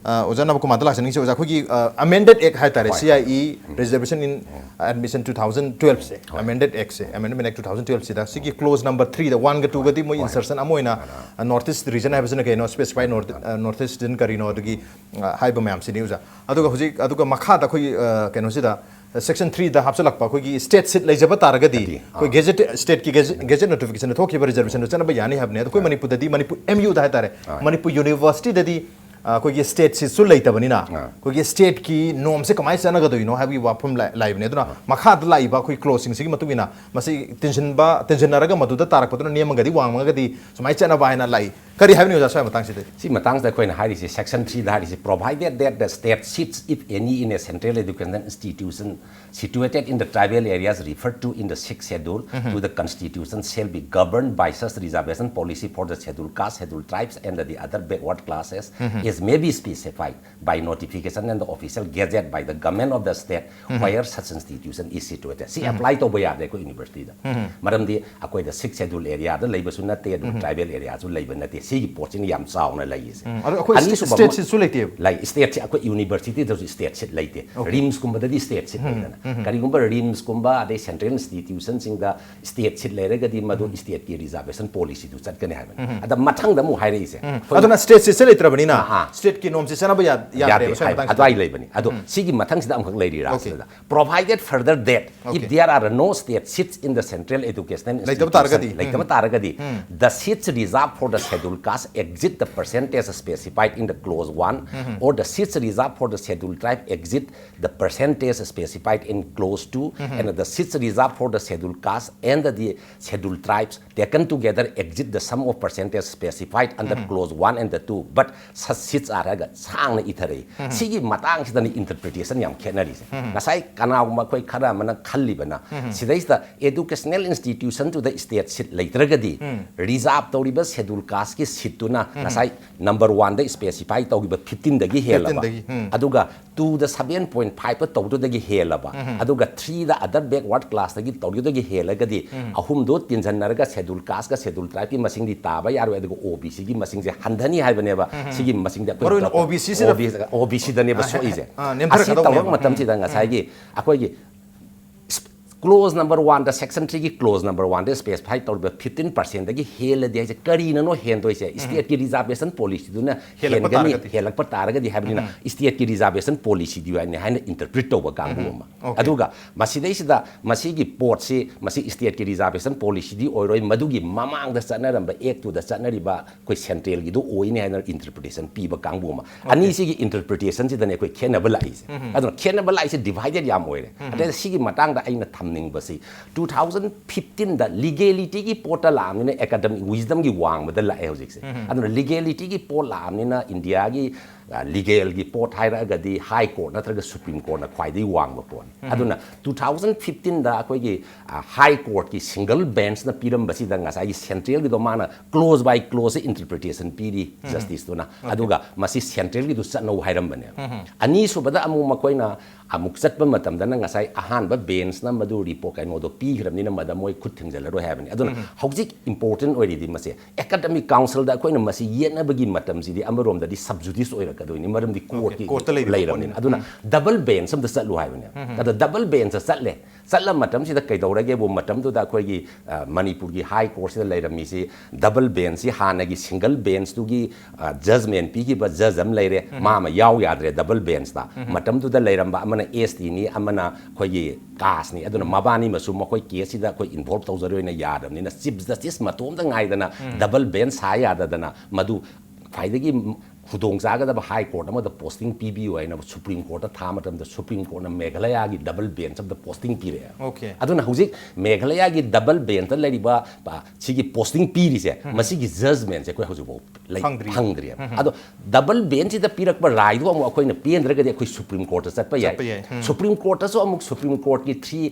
ꯑ, ꯑꯣꯖꯥ ꯅꯕꯀꯨꯃꯥꯔꯗ ꯂꯥꯛꯆꯅꯤꯡꯉꯤꯁꯦ, ꯑꯣꯖꯥ, ꯑꯩꯈꯣꯏꯒꯤ, ꯑ, amended act ꯍꯥꯏꯇꯥꯔꯦ, ꯍꯣꯏ꯫ C I E reservation in admission two thousand twelve ꯁꯦ, ꯍꯣꯏ꯫ Amended Act ꯁꯦ, Amendment Act two thousand twelve ꯁꯤꯗ ꯁꯤꯒꯤ clause number threeꯗ, one ꯒ twoꯒꯗꯤ ꯃꯣꯏ ꯍꯣꯏ꯫ Insertion ꯑꯃ ꯑꯣꯏꯅ, ꯑ, North East region ꯍꯥꯏꯕꯁꯤꯅ ꯀꯩꯅꯣ, specify North, ꯑ, North East region ꯀꯔꯤꯅꯣ, ꯑꯗꯨꯒꯤ, ꯑ, ꯍꯥꯏꯕ ꯃꯌꯥꯝꯁꯤꯅꯤ ꯑꯣꯖꯥ꯫ ꯑꯗꯨꯒ ꯍꯧꯖꯤꯛ, ꯑꯗꯨꯒ ꯃꯈꯥꯗ ꯑꯩꯈꯣꯏꯒꯤ, ꯑ, ꯀꯩꯅꯣꯁꯤꯗ, section threeꯗ ꯍꯥꯞꯆꯤꯜꯂꯛꯄ ꯑꯩꯈꯣꯏꯒꯤ state seat ꯂꯩꯖꯕ ꯇꯥꯔꯒꯗꯤ, ꯍꯥꯏꯗꯤ, ꯑꯩꯈꯣꯏ ꯑꯥ꯫ Gazette, stateꯀꯤ gazette, gazette notificationꯗ ꯊꯣꯛꯈꯤꯕ reservationꯗꯨ ꯆꯠꯅꯕ ꯌꯥꯅꯤ ꯍꯥꯏꯕꯅꯦ꯫ ꯑꯗꯣ ꯑꯩꯈꯣꯏ ꯑꯥ꯫ ꯃꯅꯤꯄꯨꯔꯗꯗꯤ ꯃꯅꯤꯄꯨꯔ, MUꯗ ꯍꯥꯏꯇꯥꯔꯦ, ꯑꯥ꯫ ꯃꯅꯤꯄꯨꯔ ꯌꯨꯅꯤꯚꯔꯁꯤꯇꯤꯗꯗꯤ, ꯑ, ꯑꯩꯈꯣꯏꯒꯤ state seatꯁꯨ ꯂꯩꯇꯕꯅꯤꯅ, ꯑꯥ꯫ ꯑꯩꯈꯣꯏꯒꯤ stateꯀꯤ normꯁꯦ ꯀꯃꯥꯏꯅ ꯆꯠꯅꯒꯗꯣꯏꯅꯣ ꯍꯥꯏꯕꯒꯤ ꯋꯥꯐꯝ ꯂꯥꯛ-, ꯂꯥꯛꯏꯕꯅꯦ꯫ ꯑꯗꯨꯅ ꯑꯥ꯫ ꯃꯈꯥꯗ ꯂꯥꯛꯏꯕ ꯑꯩꯈꯣꯏ clauseꯁꯤꯡꯁꯤꯒꯤ ꯃꯇꯨꯡ ꯏꯟꯅ ꯃꯁꯤ ꯇꯤꯟꯁꯤꯟꯕ, ꯇꯤꯟꯁꯤꯟꯅꯔꯒ ꯃꯗꯨꯗ ꯇꯥꯔꯛꯄꯗꯨꯅ ꯅꯦꯝꯃꯒꯗꯤ ꯋꯥꯡꯉꯒꯗꯤ ꯁꯨꯃꯥꯏꯅ ꯆꯠꯅꯕ ꯍꯥꯏꯅ ꯂꯥꯛꯏ꯫ ꯀꯔꯤ ꯍꯥꯏꯕꯅꯤ ꯑꯣꯖꯥ ꯁ꯭ꯋꯥꯏ ꯃꯇꯥꯡꯁꯤꯗ? ꯁꯤ ꯃꯇꯥꯡꯁꯤꯗ ꯑꯩꯈꯣꯏꯅ ꯍꯥꯏꯔꯤꯁꯦ, section threeꯗ ꯍꯥꯏꯔꯤꯁꯦ, provided that the state seats, if any, in a central educational institution situated in the tribal areas referred to in the sixth schedule to the constitution shall be governed by such reservation policy for the scheduled caste, scheduled tribes and the other backward classes as may be specified by notification and the official gazette by the government of the state where such institution is situated. ꯁꯤ apply ꯇꯧꯕ ꯌꯥꯗꯦ ꯑꯩꯈꯣꯏ universityꯗ꯫ ꯃꯔꯝꯗꯤ ꯑꯩꯈꯣꯏꯗ sixth schedule areaꯗ ꯂꯩꯕꯁꯨ ꯅꯠꯇꯦ, ꯑꯗꯨꯒ tribal areaꯁꯨ ꯂꯩꯕ ꯅꯠꯇꯦ꯫ ꯁꯤꯒꯤ ꯄꯣꯠꯁꯤꯅ ꯌꯥꯝ ꯆꯥꯎꯅ ꯂꯩꯔꯤꯁꯦ꯫ ꯎꯝ, ꯑꯗꯣ ꯑꯩꯈꯣꯏ ꯑꯅꯤꯁꯨꯕ state seatꯁꯨ ꯂꯩꯇꯦꯕ? ꯂꯩ, stateꯁꯤ ꯑꯩꯈꯣꯏ universityꯗꯁꯨ state seat ꯂꯩꯇꯦ꯫ Okay. RIMSꯀꯨꯝꯕꯗꯗꯤ state seat ꯂꯩꯗꯅ꯫ ꯀꯔꯤꯒꯨꯝꯕ RIMSꯀꯨꯝꯕ ꯑꯗꯩ central institutionꯁꯤꯡꯗ state seat ꯂꯩꯔꯒꯗꯤ ꯃꯗꯨ stateꯀꯤ reservation policyꯗꯨ ꯆꯠꯀꯅꯤ ꯍꯥꯏꯕꯅꯤ꯫ ꯑꯗ ꯃꯊꯪꯗ ꯑꯃꯨꯛ ꯍꯥꯏꯔꯛꯏꯁꯦ, ꯑꯩꯈꯣꯏ ꯑꯗꯨꯅ state seatꯁꯦ ꯂꯩꯇ꯭ꯔꯕꯅꯤꯅ ꯑꯥ, ꯑꯥ꯫ Stateꯀꯤ normꯁꯦ ꯆꯠꯅꯕ ꯌꯥ-, ꯌꯥꯗ꯭ꯔꯦꯕ ꯌꯥꯗꯦ ꯁ꯭ꯋꯥꯏ ꯍꯥꯏ, ꯃꯇꯥꯡꯁꯤꯗ꯫ ꯑꯗꯨꯋꯥꯏ ꯂꯩꯕꯅꯤ꯫ ꯑꯗꯣ ꯁꯤꯒꯤ ꯃꯊꯪꯁꯤꯗ ꯑꯃꯈꯛ ꯂꯩꯔꯤ, Okay. ꯔꯥꯁꯇ꯭ꯔꯗ꯫ Provided further that Okay. if there are no state seats in the central educational ꯂꯩꯇꯕ ꯇꯥꯔꯒꯗꯤ, institution, ꯂꯩꯇꯕ ꯎꯝ꯫ ꯇꯥꯔꯒꯗꯤ, ꯎꯝ꯫ The seats reserved for the schedule caste exceed the percentage specified in the clause one, or the seats reserved for the scheduled tribe exceed the percentage specified in clause two, and the seats reserved for the scheduled caste and the scheduled tribes taken together exceed the sum of percentage specified under clause one and the two, but such seats are ꯍꯥꯏꯔꯒ ꯁꯥꯡꯅ ꯏꯊꯔꯛꯏ꯫ ꯁꯤꯒꯤ ꯃꯇꯥꯡꯁꯤꯗꯅꯤ interpretation ꯌꯥꯝ ꯈꯦꯠꯅꯔꯤꯁꯦ꯫ ꯉꯁꯥꯏ ꯀꯅꯥꯒꯨꯝꯕ ꯑꯩꯈꯣꯏ ꯈꯔ ꯑꯃꯅ ꯈꯜꯂꯤꯕꯅ ꯁꯤꯗꯩꯁꯤꯗ educational institution ꯗꯨꯗ state seat ꯂꯩꯇ꯭ꯔꯒꯗꯤ reserve ꯇꯧꯔꯤꯕ schedule caste ꯀꯤ seat ꯇꯨꯅ ꯉꯁꯥꯏ number one ꯗ specify ꯇꯧꯈꯤꯕ fifteen ꯗꯒꯤ ꯍꯦꯜꯂꯕ, Fifteen ꯗꯒꯤ, ꯎꯝ꯫ ꯑꯗꯨꯒ two ꯗ seven point five ꯇꯧꯗꯨꯗꯒꯤ ꯍꯦꯜꯂꯕ, ꯑꯗꯨꯒ three ꯗ other backward class ꯇꯒꯤ ꯇꯧꯗꯨꯗꯒꯤ ꯍꯦꯜꯂꯒꯗꯤ ꯑꯍꯨꯝꯗꯣ ꯇꯤꯟꯁꯤꯟꯅꯔꯒ schedule caste ꯀ schedule tribe ꯀꯤ ꯃꯁꯤꯡꯗꯤ ꯇꯥꯕ ꯌꯥꯔꯣꯏ, ꯑꯗꯨꯒ OBC ꯒꯤ ꯃꯁꯤꯡꯁꯦ ꯍꯟꯊꯅꯤ ꯍꯥꯏꯕꯅꯦꯕ꯫ ꯁꯤꯒꯤ ꯃꯁꯤꯡꯗꯤ ꯑꯩꯈꯣꯏ ꯃꯔꯨꯑꯣꯏꯅ OBC ꯁꯤꯗ OBC ꯗꯅꯦꯕ ꯑ, ꯁꯣꯛꯏꯁꯦ꯫ ꯑ, ꯅꯦꯝꯊꯔꯛꯀꯗꯧꯅꯦꯕ꯫ ꯑꯁꯤ ꯇꯧꯔꯛꯄ ꯃꯇꯝꯁꯤꯗ ꯉꯁꯥꯏꯒꯤ ꯑꯩꯈꯣꯏꯒꯤ clause number one ꯗ, section three ꯒꯤ clause number one ꯗ specify ꯇꯧꯔꯤꯕ fifteen percent ꯗꯒꯤ ꯍꯦꯜꯂꯗꯤ ꯍꯥꯏꯁꯦ ꯀꯔꯤꯅꯅꯣ ꯍꯦꯟꯗꯣꯏꯁꯦ? State ꯀꯤ reservation policy ꯗꯨꯅ ꯍꯦꯜꯂꯛꯄ ꯍꯦꯟꯒꯅꯤ, ꯇꯥꯔꯒꯗꯤ꯫ ꯍꯦꯜꯂꯛꯄ ꯇꯥꯔꯒꯗꯤ ꯍꯥꯏꯕꯅꯤꯅ state ꯀꯤ reservation policy ꯗꯨ ꯍꯥꯏꯅ interpret ꯇꯧꯕ ꯀꯥꯡꯕꯨ ꯑꯃ꯫ Okay. ꯑꯗꯨꯒ ꯃꯁꯤꯗꯩꯁꯤꯗ ꯃꯁꯤꯒꯤ ꯄꯣꯠꯁꯤ ꯃꯁꯤ state ꯀꯤ reservation policy ꯗꯤ ꯑꯣꯏꯔꯣꯏ, ꯃꯗꯨꯒꯤ ꯃꯃꯥꯡꯗ ꯆꯠꯅꯔꯝꯕ act ꯇꯨꯗ ꯆꯠꯅꯔꯤꯕ ꯑꯩꯈꯣꯏ central ꯒꯤꯗꯨ ꯑꯣꯏꯅꯤ ꯍꯥꯏꯅ interpretation ꯄꯤꯕ ꯀꯥꯡꯕꯨ ꯑꯃ꯫ ꯑꯅꯤꯁꯤꯒꯤ interpretation ꯁꯤꯗꯅꯦ ꯑꯩꯈꯣꯏ ꯈꯦꯠꯅꯕ ꯂꯥꯛꯏꯁꯦ꯫ ꯑꯗꯨꯅ ꯈꯦꯠꯅꯕ ꯂꯥꯛꯏꯁꯦ divided ꯌꯥꯝ ꯑꯣꯏꯔꯦ꯫ ꯑꯗꯩ ꯁꯤꯒꯤ ꯃꯇꯥꯡꯗ ꯑꯩꯅ ꯊꯝꯅꯤꯡꯕꯁꯤ two thousand fifteen ꯗ legality ꯒꯤ ꯄꯣꯠꯇ ꯂꯥꯛꯑꯕꯅꯤꯅ academic wisdom ꯒꯤ ꯋꯥꯡꯃꯗ ꯂꯥꯛꯑꯦ ꯍꯧꯖꯤꯛꯁꯦ꯫ ꯑꯗꯨꯅ legality ꯒꯤ ꯄꯣꯠ ꯂꯥꯛꯑꯕꯅꯤꯅ India ꯒꯤ legal ꯒꯤ ꯄꯣꯠ ꯍꯥꯏꯔꯛꯑꯒꯗꯤ High Court ꯅꯠꯇ꯭ꯔꯒ Supreme Court ꯅ ꯈ꯭ꯋꯥꯏꯗꯒꯤ ꯋꯥꯡꯕ ꯄꯣꯠꯅꯤ꯫ ꯑꯗꯨꯅ two thousand fifteen ꯗ ꯑꯩꯈꯣꯏꯒꯤ High Court ꯀꯤ single bench ꯅ ꯄꯤꯔꯝꯕꯁꯤꯗ ꯉꯁꯥꯏꯒꯤ central ꯒꯤꯗꯣ ꯃꯥꯅ clause by clause interpretation ꯄꯤꯔꯤ justice ꯇꯨꯅ꯫ ꯑꯗꯨꯒ ꯃꯁꯤ central ꯒꯤꯗꯨ ꯆꯠꯅꯧ ꯍꯥꯏꯔꯝꯕꯅꯦꯕ꯫ ꯑꯅꯤꯁꯨꯕꯗ ꯑꯃꯨꯛ ꯃꯈꯣꯏꯅ ꯑꯃꯨꯛ ꯆꯠꯄ ꯃꯇꯝꯗꯅ ꯉꯁꯥꯏ ꯑꯍꯥꯟꯕ bench ꯅ ꯃꯗꯨ report ꯀꯩꯅꯣꯗꯣ ꯄꯤꯈ꯭ꯔꯕꯅꯤꯅ ꯃꯗ ꯃꯣꯏ ꯈꯨꯠ ꯊꯤꯡꯖꯤꯜꯂꯔꯣꯏ ꯍꯥꯏꯕꯅꯤ꯫ ꯑꯗꯨꯅ ꯍꯧꯖꯤꯛ important ꯑꯣꯏꯔꯤꯗꯤ ꯃꯁꯦ academic council ꯗ ꯑꯩꯈꯣꯏꯅ ꯃꯁꯤ ꯌꯦꯠꯅꯕꯒꯤ ꯃꯇꯝꯁꯤꯗꯤ ꯑꯃꯔꯣꯝꯗꯗꯤ sub judice ꯑꯣꯏꯔꯛ ꯀꯗꯣꯏꯅꯤ, ꯃꯔꯝꯗꯤ ꯀꯣꯔꯠꯀꯤ ꯀꯣꯔꯠꯇ ꯂꯩꯔꯤꯕ ꯂꯩꯔꯕꯅꯤꯅ꯫ ꯄꯣꯠꯅꯤꯅ꯫ ꯑꯗꯨꯅ ꯗꯕꯜ ꯕꯦꯟꯁ ꯑꯝꯗ ꯆꯠꯂꯨ ꯍꯥꯏꯕꯅꯦ꯫ ꯑꯗ ꯗꯕꯜ ꯕꯦꯟꯁꯇ ꯆꯠꯂꯦ꯫ ꯆꯠꯂ ꯃꯇꯝꯁꯤꯗ ꯀꯩꯗꯧꯔꯒꯦꯕꯨ, ꯃꯇꯝꯗꯨꯗ ꯑꯩꯈꯣꯏꯒꯤ ꯑ, ꯃꯅꯤꯄꯨꯔꯒꯤ ꯍꯥꯏ ꯀꯣꯔꯠꯁꯤꯗ ꯂꯩꯔꯝꯃꯤꯁꯤ, ꯗꯕꯜ ꯕꯦꯟꯁꯁꯤ ꯍꯥꯟꯅꯒꯤ ꯁꯤꯡꯒꯜ ꯕꯦꯟꯁꯇꯨꯒꯤ ꯖꯖꯃꯦꯟ ꯄꯤꯈꯤꯕ ꯖꯖ ꯑꯃ ꯂꯩꯔꯦ, ꯃꯥ ꯑꯃ ꯌꯥꯎ ꯌꯥꯗ꯭ꯔꯦ ꯗꯕꯜ ꯕꯦꯟꯁꯇ꯫ ꯃꯇꯝꯗꯨꯗ ꯂꯩꯔꯝꯕ ꯑꯃꯅ ꯑꯦꯁ ꯇꯤꯅꯤ, ꯑꯃꯅ ꯑꯩꯈꯣꯏꯒꯤ ꯀꯥꯁꯅꯤ꯫ ꯑꯗꯨꯅ ꯃꯕꯥꯅꯤꯃꯁꯨ ꯃꯈꯣꯏ ꯀꯦꯁꯁꯤꯗ ꯑꯩꯈꯣꯏ ꯏꯟꯚꯣꯜꯕ ꯇꯧꯖꯔꯣꯏꯅ ꯌꯥꯗꯕꯅꯤꯅ, ꯆꯤꯐ ꯖꯁꯇꯤꯁ ꯃꯇꯣꯝꯇ ꯉꯥꯏꯗꯅ ꯗꯕꯜ ꯕꯦꯟꯁ ꯁꯥ ꯌꯥꯗꯗꯅ, ꯃꯗꯨ ꯈ꯭ꯋꯥꯏꯗꯒꯤ ꯈꯨꯗꯣꯡꯆꯥꯒꯗꯕ ꯍꯥꯏ ꯀꯣꯔꯠ ꯑꯃꯗ ꯄꯣꯁꯇꯤꯡ ꯄꯤꯕꯤꯌꯨ ꯍꯥꯏꯅ ꯁꯨꯄ꯭ꯔꯤꯝ ꯀꯣꯔꯠꯇ ꯊꯥ ꯃꯇꯝꯗ, ꯁꯨꯄ꯭ꯔꯤꯝ ꯀꯣꯔꯠꯅ ꯃꯦꯘꯥꯂꯌꯥꯒꯤ ꯗꯕꯜ ꯕꯦꯟꯁ ꯑꯃꯗ ꯄꯣꯁꯇꯤꯡ ꯄꯤꯔꯛꯑꯦ꯫ Okay. ꯑꯗꯨꯅ ꯍꯧꯖꯤꯛ ꯃꯦꯘꯥꯂꯌꯥꯒꯤ ꯗꯕꯜ ꯕꯦꯟꯁꯇ ꯂꯩꯔꯤꯕ, ꯑ, ꯁꯤꯒꯤ ꯄꯣꯁꯇꯤꯡ ꯄꯤꯔꯤꯁꯦ, ꯃꯁꯤꯒꯤ ꯖꯖꯃꯦꯟꯁꯦ ꯑꯩꯈꯣꯏ ꯍꯧꯖꯤꯛꯐꯥꯎ ꯂꯩ-, ꯐꯪꯗ꯭ꯔꯤ꯫ ꯐꯪꯗ꯭ꯔꯤꯕ꯫ ꯑꯗꯣ ꯗꯕꯜ ꯕꯦꯟꯁꯁꯤꯗ ꯄꯤꯔꯛꯄ ꯔꯥꯏꯗꯣ ꯑꯃꯨꯛ ꯑꯩꯈꯣꯏꯅ ꯄꯦꯟꯗ꯭ꯔꯒꯗꯤ ꯑꯩꯈꯣꯏ ꯁꯨꯄ꯭ꯔꯤꯝ ꯀꯣꯔꯠꯇ ꯆꯠꯄ ꯌꯥꯏ꯫ ꯆꯠꯄ ꯌꯥꯏ꯫ ꯎꯝ꯫ ꯁꯨꯄ꯭ꯔꯤꯝ ꯀꯣꯔꯠꯇꯁꯨ ꯑꯃꯨꯛ ꯁꯨꯄ꯭ꯔꯤꯝ ꯀꯣꯔꯠꯀꯤ ꯊ꯭ꯔꯤ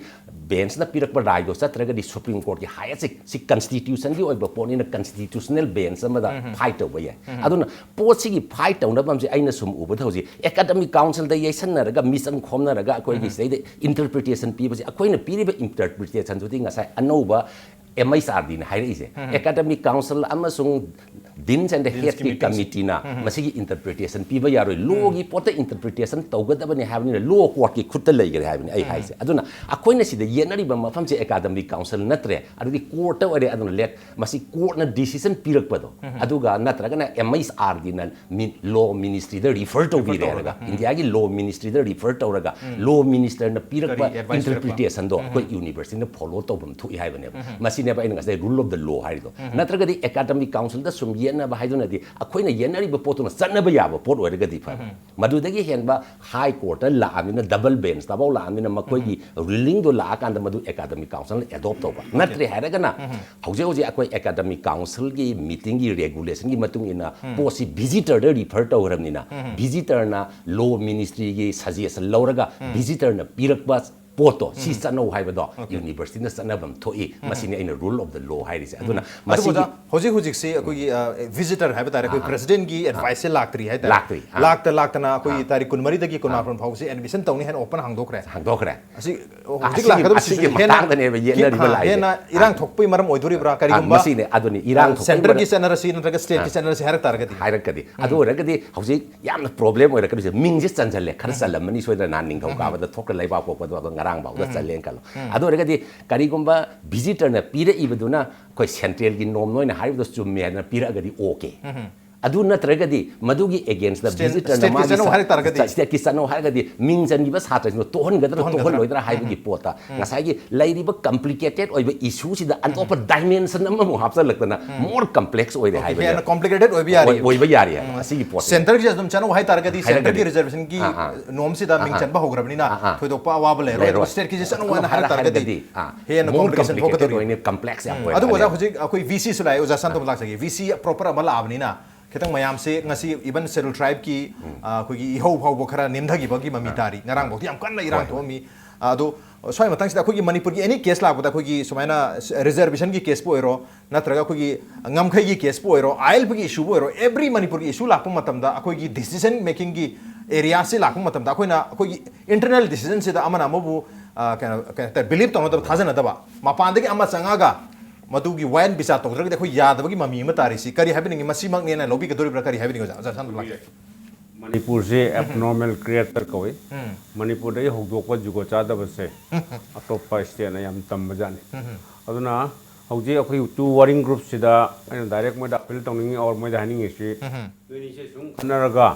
ꯕꯦꯟꯁꯅ ꯄꯤꯔꯛꯄ ꯔꯥꯏꯗꯣ ꯆꯠꯇ꯭ꯔꯒꯗꯤ ꯁꯨꯄ꯭ꯔꯤꯝ ꯀꯣꯔꯠꯀꯤ ꯍꯥꯏꯌꯦꯁ, ꯁꯤ ꯀꯟꯁꯇꯤꯇ꯭ꯌꯨꯁꯟꯒꯤ ꯑꯣꯏꯕ ꯄꯣꯠꯅꯤꯅ ꯀꯟꯁꯇꯤꯇ꯭ꯌꯨꯁꯅꯦꯜ ꯕꯦꯟꯁ ꯑꯃꯗ ꯐꯥꯏꯠ ꯇꯧꯕ ꯌꯥꯏ꯫ ꯑꯗꯨꯅ ꯄꯣꯠꯁꯤꯒꯤ ꯐꯥꯏꯠ ꯇꯧꯅꯕ ꯑꯃꯁꯦ ꯑꯩꯅ ꯁꯨꯝ ꯎꯕꯗ ꯍꯧꯖꯤꯛ ꯑꯦꯀꯥꯗꯃꯤꯛ ꯀꯥꯎꯟꯁꯤꯜꯗ ꯌꯩꯁꯟꯅꯔꯒ ꯃꯤꯆꯪ ꯈꯣꯝꯅꯔꯒ ꯑꯩꯈꯣꯏꯒꯤ ꯁꯤꯗꯩꯗ ꯏꯟꯇꯔꯄ꯭ꯔꯤꯇꯦꯁꯟ ꯄꯤꯕꯁꯦ, ꯑꯩꯈꯣꯏꯅ ꯄꯤꯔꯤꯕ ꯏꯟꯇꯔꯄ꯭ꯔꯤꯇꯦꯁꯟꯗꯨꯗꯤ ꯉꯁꯥꯏ ꯑꯅꯧꯕ ꯑꯦꯝ ꯑꯩꯆ ꯑꯥꯔ ꯗꯤꯅ ꯍꯥꯏꯔꯛꯏꯁꯦ꯫ ꯑꯦꯀꯥꯗꯃꯤꯛ ꯀꯥꯎꯟꯁꯤꯜ ꯑꯃꯁꯨꯡ ꯗꯤꯟꯁ ꯑꯦꯟ ꯗ ꯍꯦꯠꯀꯤ ꯀꯃꯤꯇꯤꯁ꯫ ꯀꯃꯤꯇꯤꯅ ꯃꯁꯤꯒꯤ ꯏꯟꯇꯔꯄ꯭ꯔꯤꯇꯦꯁꯟ ꯄꯤꯕ ꯌꯥꯔꯣꯏ, ꯂꯣꯒꯤ ꯄꯣꯠꯇ ꯏꯟꯇꯔꯄ꯭ꯔꯤꯇꯦꯁꯟ ꯇꯧꯒꯗꯕꯅꯤ ꯍꯥꯏꯕꯅꯤꯅ ꯂꯣ ꯀꯣꯔꯠꯀꯤ ꯈꯨꯠꯇ ꯂꯩꯈ꯭ꯔꯦ ꯍꯥꯏꯕꯅꯤ ꯑꯩ ꯍꯥꯏꯁꯦ꯫ ꯑꯗꯨꯅ ꯑꯩꯈꯣꯏꯅ ꯁꯤꯗ ꯌꯦꯠꯅꯔꯤꯕ ꯃꯐꯝꯁꯦ ꯑꯦꯀꯥꯗꯃꯤꯛ ꯀꯥꯎꯟꯁꯤꯜ ꯅꯠꯇ꯭ꯔꯦ, ꯑꯗꯨꯗꯤ ꯀꯣꯔꯠꯇ ꯑꯣꯏꯔꯦ꯫ ꯑꯗꯨꯅ ꯂꯦꯠ ꯃꯁꯤ ꯀꯣꯔꯠꯅ ꯗꯤꯁꯤꯖꯟ ꯄꯤꯔꯛꯄꯗꯣ, ꯑꯗꯨꯒ ꯅꯠꯇ꯭ꯔꯒꯅ ꯑꯦꯝ ꯑꯩꯆ ꯑꯥꯔ ꯗꯤꯅ ꯂꯣ ꯃꯤꯅꯤꯁꯇ꯭ꯔꯤꯗ ꯔꯤꯐꯔ ꯇꯧꯕꯤꯔꯦ ꯇꯧꯔꯒ꯫ ꯍꯥꯏꯔꯒ, ꯏꯟꯗꯤꯌꯥꯒꯤ ꯂꯣ ꯃꯤꯅꯤꯁꯇ꯭ꯔꯤꯗ ꯔꯤꯐꯔ ꯇꯧꯔꯒ ꯂꯣ ꯃꯤꯅꯤꯁꯇꯔꯅ ꯄꯤꯔꯛꯄ ꯀꯔꯤ ꯑꯦꯗꯚꯥꯏꯁ ꯄꯤꯔꯛꯄ? ꯏꯟꯇꯔꯄ꯭ꯔꯤꯇꯦꯁꯟꯗꯣ ꯑꯩꯈꯣꯏ ꯌꯨꯅꯤꯚꯔꯁꯤꯇꯤꯅ ꯐꯣꯂꯣ ꯇꯧꯐꯝ ꯊꯣꯛꯏ ꯍꯥꯏꯕꯅꯦꯕ꯫ ꯃꯁꯤꯅꯦꯕ ꯑꯩꯅ ꯉꯁꯥꯏ ꯔꯨꯜ ꯑꯣꯐ ꯗ ꯂꯣ ꯍꯥꯏꯔꯤꯗꯣ꯫ ꯅꯠꯇ꯭ꯔꯒꯗꯤ ꯑꯦꯀꯥꯗꯃꯤꯛ ꯀꯥꯎꯟꯁꯤꯜꯗ ꯁꯨꯝ ꯌꯦꯠꯅꯕ ꯍꯥꯏꯗꯨꯅꯗꯤ ꯑꯩꯈꯣꯏꯅ ꯌꯦꯠꯅꯔꯤꯕ ꯄꯣꯠꯇꯨꯅ ꯆꯠꯅꯕ ꯌꯥꯕ ꯄꯣꯠ ꯑꯣꯏꯔꯒꯗꯤ ꯐꯕ꯫ ꯃꯗꯨꯗꯒꯤ ꯍꯦꯟꯕ ꯍꯥꯏ ꯀꯣꯔꯠꯇ ꯂꯥꯛꯑꯕꯅꯤꯅ, ꯗꯕꯜ ꯕꯦꯟꯁꯇꯐꯥꯎ ꯂꯥꯛꯑꯕꯅꯤꯅ, ꯃꯈꯣꯏꯒꯤ ꯔꯨꯂꯤꯡꯗꯣ ꯂꯥꯛꯑꯀꯥꯟꯗ ꯃꯗꯨ ꯑꯦꯀꯥꯗꯃꯤꯛ ꯀꯥꯎꯟꯁꯤꯜꯅ ꯑꯦꯗꯣꯞ ꯇꯧꯕ꯫ ꯅꯠꯇ꯭ꯔꯦ ꯍꯥꯏꯔꯒꯅ ꯍꯧꯖꯤꯛ ꯍꯧꯖꯤꯛ ꯑꯩꯈꯣꯏ ꯑꯦꯀꯥꯗꯃꯤꯛ ꯀꯥꯎꯟꯁꯤꯜꯒꯤ ꯃꯤꯇꯤꯡꯒꯤ ꯔꯦꯒꯨꯂꯦꯁꯟꯒꯤ ꯃꯇꯨꯡ ꯏꯟꯅ ꯄꯣꯠꯁꯤ ꯚꯤꯖꯤꯇꯔꯗ ꯔꯤꯐꯔ ꯇꯧꯈ꯭ꯔꯕꯅꯤꯅ, ꯚꯤꯖꯤꯇꯔꯅ ꯂꯣ ꯃꯤꯅꯤꯁꯇ꯭ꯔꯤꯒꯤ ꯁꯖꯦꯁꯟ ꯂꯧꯔꯒ ꯚꯤꯖꯤꯇꯔꯅ ꯄꯤꯔꯛꯄ ꯄꯣꯠꯇꯣ ꯁꯤ ꯆꯠꯅꯧ ꯍꯥꯏꯕꯗꯣ ꯌꯨꯅꯤꯚꯔꯁꯤꯇꯤꯅ ꯆꯠꯅꯐꯝ ꯊꯣꯛꯏ꯫ ꯃꯁꯤꯅꯤ ꯑꯩꯅ rule of the law ꯍꯥꯏꯔꯤꯁꯦ꯫ ꯑꯗꯨꯅ ꯑꯗꯨꯕꯨ ꯃꯁꯤꯒꯤ ꯑꯣꯖꯥ, ꯍꯧꯖꯤꯛ ꯍꯧꯖꯤꯛꯁꯤ ꯑꯩꯈꯣꯏꯒꯤ ꯚꯤꯖꯤꯇꯔ ꯍꯥꯏꯕ ꯇꯥꯔꯦ, ꯑꯩꯈꯣꯏ ꯑꯥ, ꯑꯥ꯫ ꯄ꯭ꯔꯦꯁꯤꯗꯦꯟꯒꯤ ꯑꯦꯗꯚꯥꯏꯁꯁꯦ ꯂꯥꯛꯇ꯭ꯔꯤ ꯍꯥꯏꯇꯥꯔꯦ꯫ ꯂꯥꯛꯇ꯭ꯔꯤ, ꯑꯥ꯫ ꯂꯥꯛꯇ ꯂꯥꯛꯇꯅ ꯑꯩꯈꯣꯏꯒꯤ ꯑꯥ꯫ ꯇꯥꯔꯤꯛ ꯀꯨꯟꯃꯔꯤꯗꯒꯤ ꯑꯥ꯫ ꯀꯨꯟꯃꯥꯄꯟ ꯐꯥꯎꯕꯁꯤ ꯑꯦꯗꯃꯤꯁꯟ ꯇꯧꯅꯤ ꯍꯥꯏꯅ ꯑꯣꯄꯟ ꯍꯥꯡꯗꯣꯛꯈ꯭ꯔꯦ꯫ ꯍꯥꯡꯗꯣꯛꯈ꯭ꯔꯦ꯫ ꯑꯁꯤ ꯑ, ꯍꯧꯖꯤꯛ ꯑꯁꯤꯒꯤ, ꯂꯥꯛꯀꯗꯕ ꯑꯁꯤꯒꯤ ꯁꯤꯖꯟ ꯍꯦꯟꯅ ꯃꯇꯥꯡꯗꯅꯦꯕ ꯌꯦꯠꯅꯔꯤꯕ ꯑ, ꯂꯥꯛꯏꯁꯦ꯫ ꯍꯦꯟꯅ ꯏꯔꯥꯡ ꯑ, ꯊꯣꯛꯄꯒꯤ ꯃꯔꯝ ꯑꯣꯏꯗꯣꯔꯤꯕ꯭ꯔꯥ? ꯑ, ꯀꯔꯤꯒꯨꯝꯕ, ꯃꯁꯤꯅꯦ, ꯑꯗꯨꯅꯤ, ꯏꯔꯥꯡ ꯑ, ꯊꯣꯛꯄꯒꯤ ꯁꯦꯟꯇꯔꯒꯤ ꯃꯔꯝ ꯆꯠꯅꯔꯁꯤ ꯅꯠꯇ꯭ꯔꯒ ꯁ꯭ꯇꯦꯠꯀꯤ ꯑ, ꯆꯠꯅꯔꯁꯤ ꯍꯥꯏꯔꯛ ꯇꯥꯔꯒꯗꯤ? ꯍꯥꯏꯔꯛꯀꯗꯤ꯫ ꯎꯝ꯫ ꯑꯗꯨ ꯑꯣꯏꯔꯒꯗꯤ ꯍꯧꯖꯤꯛ ꯌꯥꯝꯅ ꯄ꯭ꯔꯣꯕ꯭ꯂꯦꯝ ꯑꯣꯏꯔꯛꯀꯗꯣꯏꯁꯦ, ꯃꯤꯡꯁꯦ ꯆꯟꯁꯤꯜꯂꯦ, ꯈꯔ ꯎꯝ꯫ ꯆꯜꯂꯝꯃꯅꯤ ꯁꯣꯏꯗꯅ, ꯅꯍꯥꯟ ꯎꯝ꯫ ꯅꯤꯡꯊꯧꯀꯥꯕꯗ ꯊꯣꯛꯈ꯭ꯔꯦ ꯂꯩꯕꯥꯛ ꯄꯣꯛꯄꯗꯣ, ꯑꯗꯣ ꯉꯔꯥꯡ ꯐꯥꯎꯗ ꯎꯝ꯫ ꯆꯜꯂꯦꯅ ꯈꯜꯂꯣ꯫ ꯎꯝ꯫ ꯑꯗꯨ ꯑꯣꯏꯔꯒꯗꯤ ꯀꯔꯤꯒꯨꯝꯕ ꯚꯤꯖꯤꯇꯔꯅ ꯄꯤꯔꯛꯏꯕꯗꯨꯅ ꯑꯩꯈꯣꯏ ꯁꯦꯟꯇ꯭ꯔꯦꯜꯒꯤ ꯅꯣꯝ ꯅꯣꯏꯅ ꯍꯥꯏꯔꯤꯕꯗꯣ ꯆꯨꯝꯃꯦ ꯍꯥꯏꯗꯅ ꯄꯤꯔꯛꯑꯒꯗꯤ ꯑꯣꯀꯦ꯫ ꯎꯝ꯫ ꯑꯗꯨ ꯅꯠꯇ꯭ꯔꯒꯗꯤ ꯃꯗꯨꯒꯤ against ꯗ ꯁ꯭ꯇꯦꯠ-, ꯚꯤꯖꯤꯇꯔꯅ ꯁ꯭ꯇꯦꯠꯀꯤ ꯃꯥꯒꯤ ꯆꯠꯅꯧ ꯆ-, ꯍꯥꯏꯔꯛ ꯇꯥꯔꯒꯗꯤ? ꯆ-, ꯁ꯭ꯇꯦꯠꯀꯤ ꯆꯠꯅꯧ ꯍꯥꯏꯔꯒꯗꯤ ꯃꯤꯡ ꯆꯟꯈꯤꯕ ꯁꯥꯇ꯭ꯔꯁꯤꯡꯗꯣ ꯇꯣꯛꯍꯟꯒꯗ꯭ꯔꯥ, ꯇꯣꯛꯍꯟꯒꯗ꯭ꯔꯥ? ꯇꯣꯛꯍꯜꯂꯣꯏꯗ꯭ꯔꯥ ꯍꯥꯏꯕꯒꯤ ꯎꯝ꯫ ꯄꯣꯠꯇ ꯎꯝ꯫ ꯉꯁꯥꯏꯒꯤ ꯂꯩꯔꯤꯕ ꯀꯝꯄ꯭ꯂꯤꯀꯦꯇꯦꯠ ꯑꯣꯏꯕ ꯏꯁꯨꯁꯤꯗ ꯑꯇꯣꯞꯄ ꯎꯝ꯫ ꯗꯥꯏꯃꯦꯟꯁꯟ ꯑꯃꯃꯨꯛ ꯍꯥꯞꯆꯜꯂꯛꯇꯅ ꯎꯝ꯫ ꯃꯣꯔ ꯀꯝꯄ꯭ꯂꯦꯛꯁ ꯑꯣꯏꯔꯦ ꯑꯣꯀꯦ, ꯍꯥꯏꯕꯅꯦꯕ꯫ ꯍꯦꯟꯅ ꯀꯝꯄ꯭ꯂꯤꯀꯦꯇꯦꯠ ꯑꯣꯏꯕ ꯌꯥꯔꯤ꯫ ꯑꯣꯏ-, ꯑꯣꯏꯕ ꯌꯥꯔꯤ ꯍꯥꯏꯕ ꯎꯝ꯫ ꯑꯁꯤꯒꯤ ꯄꯣꯠꯁꯦ꯫ ꯁꯦꯟꯇꯔꯒꯤꯁꯦ ꯑꯗꯨꯝ ꯆꯠꯅꯧ ꯍꯥꯏ ꯇꯥꯔꯒꯗꯤ ꯍꯥꯏꯔꯒꯗꯤ꯫ ꯁꯦꯟꯇꯔꯒꯤ ꯔꯤꯖꯔꯕꯦꯁꯟꯒꯤ ꯑꯥ, ꯑꯥ꯫ ꯅꯣꯝꯁꯤꯗ ꯑꯥ, ꯃꯤꯡ ꯑꯥ꯫ ꯆꯟꯕ ꯍꯧꯈ꯭ꯔꯕꯅꯤꯅ ꯑꯥ, ꯑꯥ꯫ ꯊꯣꯏꯗꯣꯛꯄ ꯑꯋꯥꯕ ꯂꯩꯔꯣꯏ꯫ ꯂꯩꯔꯣꯏ꯫ ꯑꯗꯨꯒ ꯁ꯭ꯇꯦꯠꯀꯤꯁꯦ ꯆꯠꯅꯧ ꯍꯥꯏꯅ ꯍꯥꯏꯔꯛ ꯇꯥꯔꯒꯗꯤ ꯍꯥꯏꯔꯒꯗꯤ, ꯑꯥ, ꯍꯦꯟꯅ ꯃꯣꯔ ꯀꯝꯄ꯭ꯂꯤꯀꯦꯁꯟ ꯀꯝꯄ꯭ꯂꯤꯀꯦꯇꯦꯠ ꯊꯣꯛꯀꯗꯧꯔꯤ꯫ ꯑꯣꯏꯅ ꯀꯝꯄ꯭ꯂꯦꯛꯁ ꯌꯥꯝ ꯎꯝ꯫ ꯑꯣꯏꯔꯛꯀꯅꯤ꯫ ꯑꯗꯨꯕꯨ ꯑꯣꯖꯥ, ꯍꯧꯖꯤꯛ ꯑꯩꯈꯣꯏ ꯚꯤ ꯁꯤꯁꯨ ꯂꯥꯛꯑꯦ, ꯑꯣꯖꯥ ꯁꯥꯟꯇꯣꯝ ꯂꯥꯛꯆꯒꯦ꯫ ꯚꯤ ꯁꯤ ꯄ꯭ꯔꯣꯄꯔ ꯑꯃ ꯂꯥꯛꯑꯕꯅꯤꯅ ꯈꯤꯇꯪ ꯃꯌꯥꯝꯁꯦ ꯉꯁꯤ even ꯁꯦꯗꯨꯜ ꯇ꯭ꯔꯥꯏꯕꯀꯤ, ꯎꯝ꯫ ꯑ, ꯑꯩꯈꯣꯏꯒꯤ ꯏꯍꯧ ꯐꯥꯎꯕ ꯈꯔ ꯅꯦꯝꯊꯈꯤꯕꯒꯤ ꯃꯃꯤ ꯑꯥ꯫ ꯇꯥꯔꯤ꯫ ꯉꯔꯥꯡꯐꯥꯎꯗꯤ ꯌꯥꯝ ꯀꯟꯅ ꯏꯔꯥꯡ ꯍꯣꯏ, ꯍꯣꯏ꯫ ꯊꯣꯛꯑꯝꯃꯤ꯫ ꯑ, ꯑꯗꯣ ꯁ꯭ꯋꯥꯏ ꯃꯇꯥꯡꯁꯤꯗ ꯑꯩꯈꯣꯏꯒꯤ ꯃꯅꯤꯄꯨꯔꯒꯤ ꯑꯦꯅꯤ ꯀꯦꯁ ꯂꯥꯛꯄꯗ ꯑꯩꯈꯣꯏꯒꯤ ꯁꯨꯃꯥꯏꯅ ꯔꯤꯖꯔꯕꯦꯁꯟꯒꯤ ꯀꯦꯁꯄꯨ ꯑꯣꯏꯔꯣ, ꯅꯠꯇ꯭ꯔꯒ ꯑꯩꯈꯣꯏꯒꯤ ꯉꯝꯈꯩꯒꯤ ꯀꯦꯁꯄꯨ ꯑꯣꯏꯔꯣ, ꯑꯥꯏ ꯑꯦꯜ ꯄꯤꯒꯤ ꯏꯁꯨꯕꯨ ꯑꯣꯏꯔꯣ, every ꯃꯅꯤꯄꯨꯔꯒꯤ ꯏꯁꯨ ꯂꯥꯛꯄ ꯃꯇꯝꯗ ꯑꯩꯈꯣꯏꯒꯤ ꯗꯤꯁꯤꯖꯟ ꯃꯦꯀꯤꯡꯒꯤ ꯑꯦꯔꯤꯌꯥꯁꯤ ꯂꯥꯛꯄ ꯃꯇꯝꯗ ꯑꯩꯈꯣꯏꯅ ꯑꯩꯈꯣꯏꯒꯤ ꯏꯟꯇꯔꯅꯦꯜ ꯗꯤꯁꯤꯖꯟꯁꯤꯗ ꯑꯃꯅ ꯑꯃꯕꯨ, ꯑ, ꯀꯩꯅꯣ, ꯀꯩ ꯍꯥꯏꯇꯥꯔꯦ, ꯕꯤꯂꯤꯞ ꯇꯧꯅꯗꯕ, ꯊꯥꯖꯅꯗꯕ, ꯃꯄꯥꯟꯗꯒꯤ ꯑꯃ ꯆꯪꯉꯒ ꯃꯗꯨꯒꯤ ꯋꯥꯌꯦꯜ ꯕꯤꯆꯥꯔ ꯇꯧꯗ꯭ꯔꯒꯗꯤ ꯑꯩꯈꯣꯏ ꯌꯥꯗꯕꯒꯤ ꯃꯃꯤ ꯑꯃ ꯇꯥꯔꯤꯁꯤ ꯀꯔꯤ ꯍꯥꯏꯕꯤꯅꯤꯡꯉꯤ? ꯃꯁꯤꯃꯛꯅꯦꯅ ꯂꯧꯕꯤꯒꯗꯣꯔꯤꯕ꯭ꯔꯥ, ꯀꯔꯤ ꯍꯥꯏꯕꯤꯅꯤꯡꯉꯤ, ꯑꯣꯖꯥ? ꯑꯣꯖꯥ ꯁꯥꯟꯇꯣꯝ ꯂꯥꯛꯆꯒꯦ꯫ ꯃꯅꯤꯄꯨꯔꯁꯤ ꯎꯝ꯫ ꯑꯦꯕꯅꯣꯔꯃꯦꯜ ꯀ꯭ꯔꯤꯌꯦꯇꯔ ꯀꯧꯏ꯫ ꯎꯝ꯫ ꯃꯅꯤꯄꯨꯔꯗꯒꯤ ꯍꯧꯗꯣꯛꯄ ꯖꯨꯒꯣꯠ ꯆꯥꯗꯕꯁꯦ ꯎꯝ꯫ ꯑꯇꯣꯞꯄ ꯁ꯭ꯇꯦꯠꯅ ꯌꯥꯝ ꯇꯝꯕꯖꯥꯠꯅꯤ꯫ ꯎꯝ꯫ ꯑꯗꯨꯅ ꯍꯧꯖꯤꯛ ꯑꯩꯈꯣꯏ ꯇꯨ ꯋꯥꯔꯤꯡ ꯒ꯭ꯔꯨꯞꯁꯤꯗ ꯑꯩꯅ ꯗꯥꯏꯔꯦꯛ ꯃꯣꯏꯗ ꯑꯄꯤꯜ ꯇꯧꯅꯤꯡꯉꯤ, ꯑꯣꯔ ꯃꯣꯏꯗ ꯍꯥꯏꯅꯤꯡꯉꯤꯁꯤ, ꯎꯝ꯫ ꯅꯣꯏꯅꯤꯁꯦ ꯁꯨꯝ ꯈꯟꯅꯔꯒ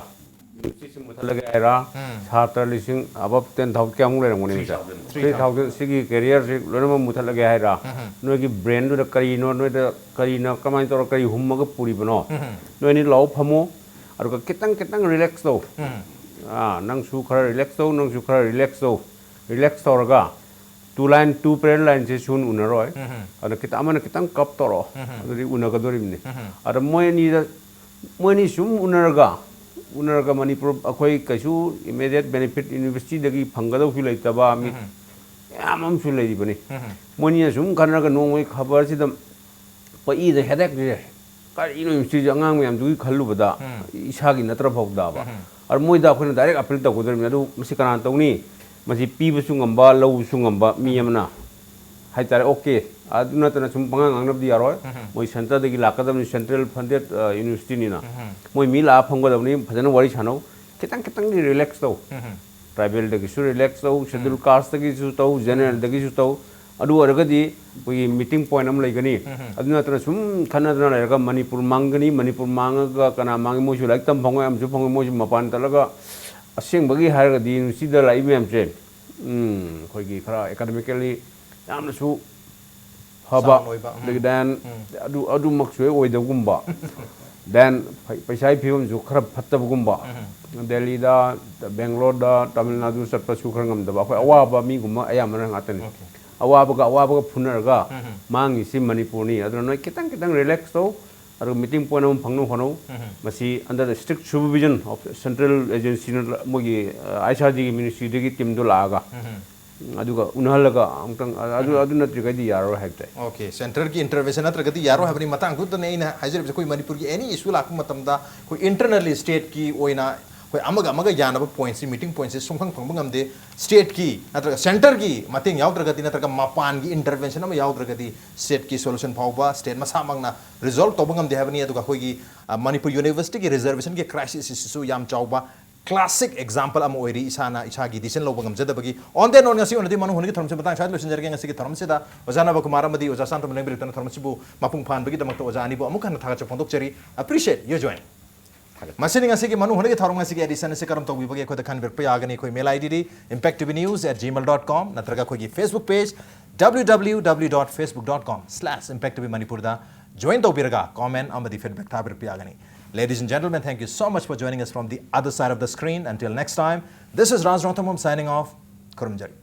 ꯌꯨꯅꯤꯚꯔꯁꯤꯇꯤꯁꯤ ꯃꯨꯠꯊꯠꯂꯒꯦ ꯍꯥꯏꯔꯥ? ꯎꯝ꯫ ꯁꯥꯇ꯭ꯔ ꯂꯤꯁꯤꯡ ꯑꯕꯞ ꯇꯦꯟ ꯊꯥꯎꯖꯟ ꯀꯌꯥꯃꯨꯛ ꯂꯩꯔꯝꯒꯅꯤ? Three thousand. Three thousand. ꯁꯤꯒꯤ ꯀꯦꯔꯤꯌꯔꯁꯤ ꯂꯣꯏꯅꯃꯛ ꯃꯨꯠꯊꯠꯂꯒꯦ ꯍꯥꯏꯔꯥ? ꯎꯝ꯫ ꯅꯣꯏꯒꯤ ꯕ꯭ꯔꯦꯟꯗꯨꯗ ꯀꯔꯤꯅꯣ, ꯅꯣꯏꯗ ꯀꯔꯤꯅ, ꯀꯃꯥꯏꯅ ꯇꯧꯔ ꯀꯔꯤ ꯍꯨꯝꯃꯒ ꯄꯨꯔꯤꯕꯅꯣ? ꯎꯝ꯫ ꯅꯣꯏꯅꯤ ꯂꯥꯎ ꯐꯝꯃꯣ, ꯑꯗꯨꯒ ꯈꯤꯇꯪ ꯈꯤꯇꯪ ꯔꯤꯂꯦꯛꯁ ꯇꯧ꯫ ꯎꯝ꯫ ꯑꯥ, ꯅꯪꯁꯨ ꯈꯔ ꯔꯤꯂꯦꯛꯁ ꯇꯧ, ꯅꯪꯁꯨ ꯈꯔ ꯔꯤꯂꯦꯛꯁ ꯇꯧ꯫ ꯔꯤꯂꯦꯛꯁ ꯇꯧꯔꯒ ꯇꯨ ꯂꯥꯏꯟ, ꯇꯨ ꯄꯦꯔꯦꯂꯦꯜ ꯂꯥꯏꯟꯁꯦ ꯁꯨꯟ ꯎꯅꯔꯣꯏ꯫ ꯎꯝ꯫ ꯑꯗꯨꯅ ꯈꯤꯇꯪ, ꯑꯃꯅ ꯈꯤꯇꯪ ꯀꯞ ꯇꯧꯔꯛꯑꯣ꯫ ꯎꯝ꯫ ꯑꯗꯨꯗꯤ ꯎꯅꯒꯗꯣꯔꯤꯕꯅꯤ꯫ ꯎꯝ꯫ ꯑꯗ ꯃꯣꯏ ꯑꯅꯤꯗ, ꯃꯣꯏ ꯑꯅꯤ ꯁꯨꯝ ꯎꯅꯔꯒ, ꯎꯅꯔꯒ ꯃꯅꯤꯄꯨꯔ ꯑꯩꯈꯣꯏ ꯀꯩꯁꯨ ꯏꯃꯤꯗꯤꯌꯦꯠ ꯕꯦꯅꯤꯐꯤꯠ ꯌꯨꯅꯤꯚꯔꯁꯤꯇꯤꯗꯒꯤ ꯐꯪꯒꯗꯧꯁꯨ ꯂꯩꯇꯕ, ꯃꯤ ꯎꯝ꯫ ꯃꯌꯥꯝ ꯑꯃꯁꯨ ꯂꯩꯔꯤꯕꯅꯤ꯫ ꯃꯣꯏꯅꯤꯅ ꯁꯨꯝ ꯈꯟꯅꯔꯒ ꯅꯣꯡꯃꯒꯤ ꯈꯕꯔꯁꯤꯗ ꯄꯛꯏꯗ ꯍꯦꯗꯦꯛꯁꯦ ꯀꯔꯤꯅꯣ ꯁꯤꯁꯦ ꯑꯉꯥꯡ ꯃꯌꯥꯝꯗꯨꯒꯤ ꯈꯜꯂꯨꯕꯗ ꯏꯁꯥꯒꯤ ꯅꯠꯇ꯭ꯔ ꯐꯥꯎꯗꯕ꯫ ꯑꯗꯨ ꯃꯣꯏꯗ ꯑꯩꯈꯣꯏꯅ ꯗꯥꯏꯔꯦꯛ ꯑꯄꯤꯜ ꯇꯧꯒꯗꯧꯔꯤꯕꯅꯤ꯫ ꯑꯗꯨ ꯃꯁꯤ ꯀꯅꯥꯅ ꯇꯧꯅꯤ? ꯃꯁꯤ ꯄꯤꯕꯁꯨ ꯉꯝꯕ, ꯂꯧꯕꯁꯨ ꯉꯝꯕ ꯃꯤ ꯑꯃꯅ ꯍꯥꯏꯇꯥꯔꯦ꯫ ꯑꯣꯀꯦ, ꯑꯗꯨ ꯅꯠꯇꯅ ꯁꯨꯝ ꯄꯉꯥꯡ ꯉꯥꯡꯅꯕꯗꯤ ꯌꯥꯔꯣꯏ꯫ ꯃꯣꯏ ꯁꯦꯟꯇꯔꯗꯒꯤ ꯂꯥꯛꯀꯗꯕꯅꯤ, ꯁꯦꯟꯇ꯭ꯔꯦꯜ ꯐꯟꯗꯦꯠ ꯌꯨꯅꯤꯚꯔꯁꯤꯇꯤꯅꯤꯅ꯫ ꯃꯣꯏ ꯃꯤ ꯂꯥꯛꯑ ꯐꯝꯒꯗꯕꯅꯤ, ꯐꯖꯅ ꯋꯥꯔꯤ ꯁꯥꯟꯅꯧ, ꯈꯤꯇꯪ ꯈꯤꯇꯪꯗꯤ ꯔꯤꯂꯦꯛꯁ ꯇꯧ꯫ ꯇ꯭ꯔꯥꯏꯕꯦꯜꯗꯒꯤꯁꯨ ꯔꯤꯂꯦꯛꯁ ꯇꯧ, ꯁꯦꯗꯨꯜ ꯀꯥꯁꯇꯒꯤꯁꯨ ꯇꯧ, ꯖꯦꯅꯔꯦꯜꯗꯒꯤꯁꯨ ꯇꯧ꯫ ꯑꯗꯨ ꯑꯣꯏꯔꯒꯗꯤ ꯑꯩꯈꯣꯏꯒꯤ ꯃꯤꯇꯤꯡ ꯄꯣꯏꯟ ꯑꯃ ꯂꯩꯒꯅꯤ꯫ ꯑꯗꯨ ꯅꯠꯇꯅ ꯁꯨꯝ ꯈꯟꯅꯗꯅ ꯂꯩꯔꯒ ꯃꯅꯤꯄꯨꯔ ꯃꯥꯡꯒꯅꯤ, ꯃꯅꯤꯄꯨꯔ ꯃꯥꯡꯉꯒ ꯀꯅꯥ ꯃꯥꯡꯉꯤ? ꯃꯣꯏꯁꯨ ꯂꯥꯏꯔꯤꯛ ꯇꯝ ꯐꯪꯉꯣꯏ, ꯑꯃꯁꯨ ꯐꯪꯉꯣꯏ, ꯃꯣꯏꯁꯨ ꯃꯄꯥꯟ ꯆꯠꯂꯒ ꯑꯁꯦꯡꯕꯒꯤ ꯍꯥꯏꯔꯒꯗꯤ ꯌꯨꯅꯤꯚꯔꯁꯤꯇꯤꯗ ꯂꯥꯛꯏ ꯃꯌꯥꯝꯁꯦ, ꯎꯝ, ꯑꯩꯈꯣꯏꯒꯤ ꯈꯔ ꯑꯦꯀꯥꯗꯃꯤꯀꯦꯜꯂꯤ ꯌꯥꯝꯅꯁꯨ ꯐꯕ, sound ꯑꯣꯏꯕ, ꯎꯝ꯫ ꯑꯗꯒꯤ then ꯑꯗꯨ, ꯑꯗꯨꯃꯛꯁꯨ ꯍꯦꯛ ꯑꯣꯏꯗꯕꯒꯨꯝꯕ, then ꯄꯩ-, ꯄꯩꯁꯥꯒꯤ ꯐꯤꯕꯝꯁꯨ ꯈꯔ ꯐꯠꯇꯕꯒꯨꯝꯕ, ꯗꯦꯜꯂꯤꯗ, ꯕꯦꯡꯒ꯭ꯂꯣꯔꯗ, ꯇꯥꯃꯤꯜ ꯅꯥꯗꯨ ꯆꯠꯄꯁꯨ ꯈꯔ ꯉꯝꯗꯕ, ꯑꯩꯈꯣꯏ ꯑꯋꯥꯕ ꯃꯤꯒꯨꯝꯕ ꯑꯌꯥꯝꯕꯅ ꯉꯥꯛꯇꯅꯤ꯫ Okay. ꯑꯋꯥꯕꯒ ꯑꯋꯥꯕꯒ ꯐꯨꯅꯔꯒ ꯃꯥꯡꯉꯤꯁꯤ ꯃꯅꯤꯄꯨꯔꯅꯤ꯫ ꯑꯗꯨꯅ ꯅꯣꯏ ꯈꯤꯇꯪ ꯈꯤꯇꯪ ꯔꯤꯂꯦꯛꯁ ꯇꯧ, ꯑꯗꯨꯒ ꯃꯤꯇꯤꯡ ꯄꯣꯏꯟ ꯑꯃ ꯐꯪꯅꯕ ꯍꯣꯠꯅꯧ꯫ ꯃꯁꯤ under the strict supervision of central agency ꯅ ꯃꯣꯏꯒꯤ, ꯑ, ꯑꯥꯏ ꯑꯦꯁ ꯑꯥꯔ ꯗꯤꯒꯤ ꯃꯤꯅꯤꯁꯇ꯭ꯔꯤꯗꯒꯤ ꯇꯤꯝꯗꯣ ꯂꯥꯛꯑꯒ, ꯑꯗꯨꯒ ꯎꯅꯍꯜꯂꯒ ꯑꯃꯨꯛꯇꯪ, ꯑ-, ꯑꯗꯨ, ꯑꯗꯨ ꯅꯠꯇ꯭ꯔꯒꯗꯤ ꯌꯥꯔꯔꯣꯏ ꯍꯥꯏꯕ ꯇꯥꯏ꯫ Okay, ꯁꯦꯟꯇꯔꯒꯤ ꯏꯟꯇꯔꯚꯦꯟꯁꯟ ꯅꯠꯇ꯭ꯔꯒꯗꯤ ꯌꯥꯔꯣꯏ ꯍꯥꯏꯕꯅꯤ꯫ ꯃꯇꯥꯡꯗꯨꯗꯅꯦ ꯑꯩꯅ ꯍꯥꯏꯖꯔꯤꯕꯁꯦ, ꯑꯩꯈꯣꯏ ꯃꯅꯤꯄꯨꯔꯒꯤ ꯑꯦꯅꯤ ꯏꯁꯨ ꯂꯥꯛꯄ ꯃꯇꯝꯗ ꯑꯩꯈꯣꯏ ꯏꯟꯇꯔꯅꯦꯜꯂꯤ ꯁ꯭ꯇꯦꯠꯀꯤ ꯑꯣꯏꯅ ꯑꯩꯈꯣꯏ ꯑꯃꯒ ꯑꯃꯒ ꯌꯥꯅꯕ ꯄꯣꯏꯟꯠꯁꯤ, ꯃꯤꯇꯤꯡ ꯄꯣꯏꯟꯠꯁꯤ ꯁꯨꯡꯐꯪ ꯐꯪꯕ ꯉꯝꯗꯦ꯫ ꯁ꯭ꯇꯦꯠꯀꯤ ꯅꯠꯇ꯭ꯔꯒ ꯁꯦꯟꯇꯔꯒꯤ ꯃꯇꯦꯡ ꯌꯥꯎꯗ꯭ꯔꯒꯗꯤ, ꯅꯠꯇ꯭ꯔꯒ ꯃꯄꯥꯟꯒꯤ ꯏꯟꯇꯔꯚꯦꯟꯁꯟ ꯑꯃ ꯌꯥꯎꯗ꯭ꯔꯒꯗꯤ ꯁ꯭ꯇꯦꯠꯀꯤ ꯁꯣꯂꯨꯁꯟ ꯐꯥꯎꯕ ꯁ꯭ꯇꯦꯠ ꯃꯁꯥꯃꯛꯅ ꯔꯤꯖꯣꯜꯕ ꯇꯧꯕ ꯉꯝꯗꯦ ꯍꯥꯏꯕꯅꯤ꯫ ꯑꯗꯨꯒ ꯑꯩꯈꯣꯏꯒꯤ, ꯑ, ꯃꯅꯤꯄꯨꯔ ꯌꯨꯅꯤꯚꯔꯁꯤꯇꯤꯒꯤ ꯔꯤꯖꯔꯕꯦꯁꯟꯒꯤ ꯀ꯭ꯔꯥꯏꯁꯤꯁ ꯑꯁꯤꯁꯨ ꯌꯥꯝ ꯆꯥꯎꯕ ꯀ꯭ꯂꯥꯁꯤꯛ ꯑꯦꯛꯖꯥꯝꯄꯜ ꯑꯃ ꯑꯣꯏꯔꯤ, ꯏꯁꯥꯅ ꯏꯁꯥꯒꯤ ꯗꯤꯁꯤꯖꯟ ꯂꯧꯕ ꯉꯝꯖꯗꯕꯒꯤ꯫ On that note, ꯉꯁꯤ ꯑꯣꯏꯅꯗꯤ ꯃꯅꯨꯡ ꯍꯨꯠꯅꯒꯤ ꯊꯧꯔꯝꯁꯤ ꯃꯇꯥꯡ ꯁ꯭ꯋꯥꯏꯗ ꯂꯣꯏꯁꯤꯟꯖꯔꯒꯦ꯫ ꯉꯁꯤꯒꯤ ꯊꯧꯔꯝꯁꯤꯗ ꯑꯣꯖꯥ ꯅꯕꯀꯨꯃꯥꯔ ꯑꯃꯗꯤ ꯑꯣꯖꯥ ꯁꯥꯟꯇꯅ ꯂꯦꯡꯕꯤꯔꯛꯇꯨꯅ ꯊꯧꯔꯝꯁꯤꯕꯨ ꯃꯄꯨꯡ ꯐꯥꯍꯟꯕꯒꯤꯗꯃꯛꯇ ꯑꯣꯖꯥ ꯑꯅꯤꯕꯨ ꯑꯃꯨꯛ ꯍꯟꯅ ꯊꯥꯒꯠꯆꯕ ꯐꯣꯡꯗꯣꯛꯆꯔꯤ꯫ Appreciate your join. ꯃꯁꯤꯅꯤ ꯉꯁꯤꯒꯤ ꯃꯅꯨꯡ ꯍꯨꯠꯅꯒꯤ ꯊꯧꯔꯝ꯫ ꯉꯁꯤꯒꯤ ꯑꯦꯗꯤꯁꯟ ꯑꯁꯤ ꯀꯔꯝ ꯇꯧꯕꯤꯕꯒꯦ ꯑꯩꯈꯣꯏꯗ ꯈꯟꯕꯤꯔꯛꯄ ꯌꯥꯒꯅꯤ꯫ ꯑꯩꯈꯣꯏ ꯃꯦꯜ ꯑꯥꯏ ꯗꯤꯗꯤ impacttvnews at gmail dot com ꯅꯠꯇ꯭ꯔꯒ ꯑꯩꯈꯣꯏꯒꯤ Facebook page w w w dot facebook dot com slash impact t v manipur ꯗ join ꯇꯧꯕꯤꯔꯒ comment ꯑꯃꯗꯤ feedback ꯊꯥꯕꯤꯔꯛꯄ ꯌꯥꯒꯅꯤ꯫ Ladies and gentlemen, thank you so much for joining us from the other side of the screen. Until next time, this is Raj Rongthangam signing off. ꯈꯨꯔꯨꯝꯖꯔꯤ꯫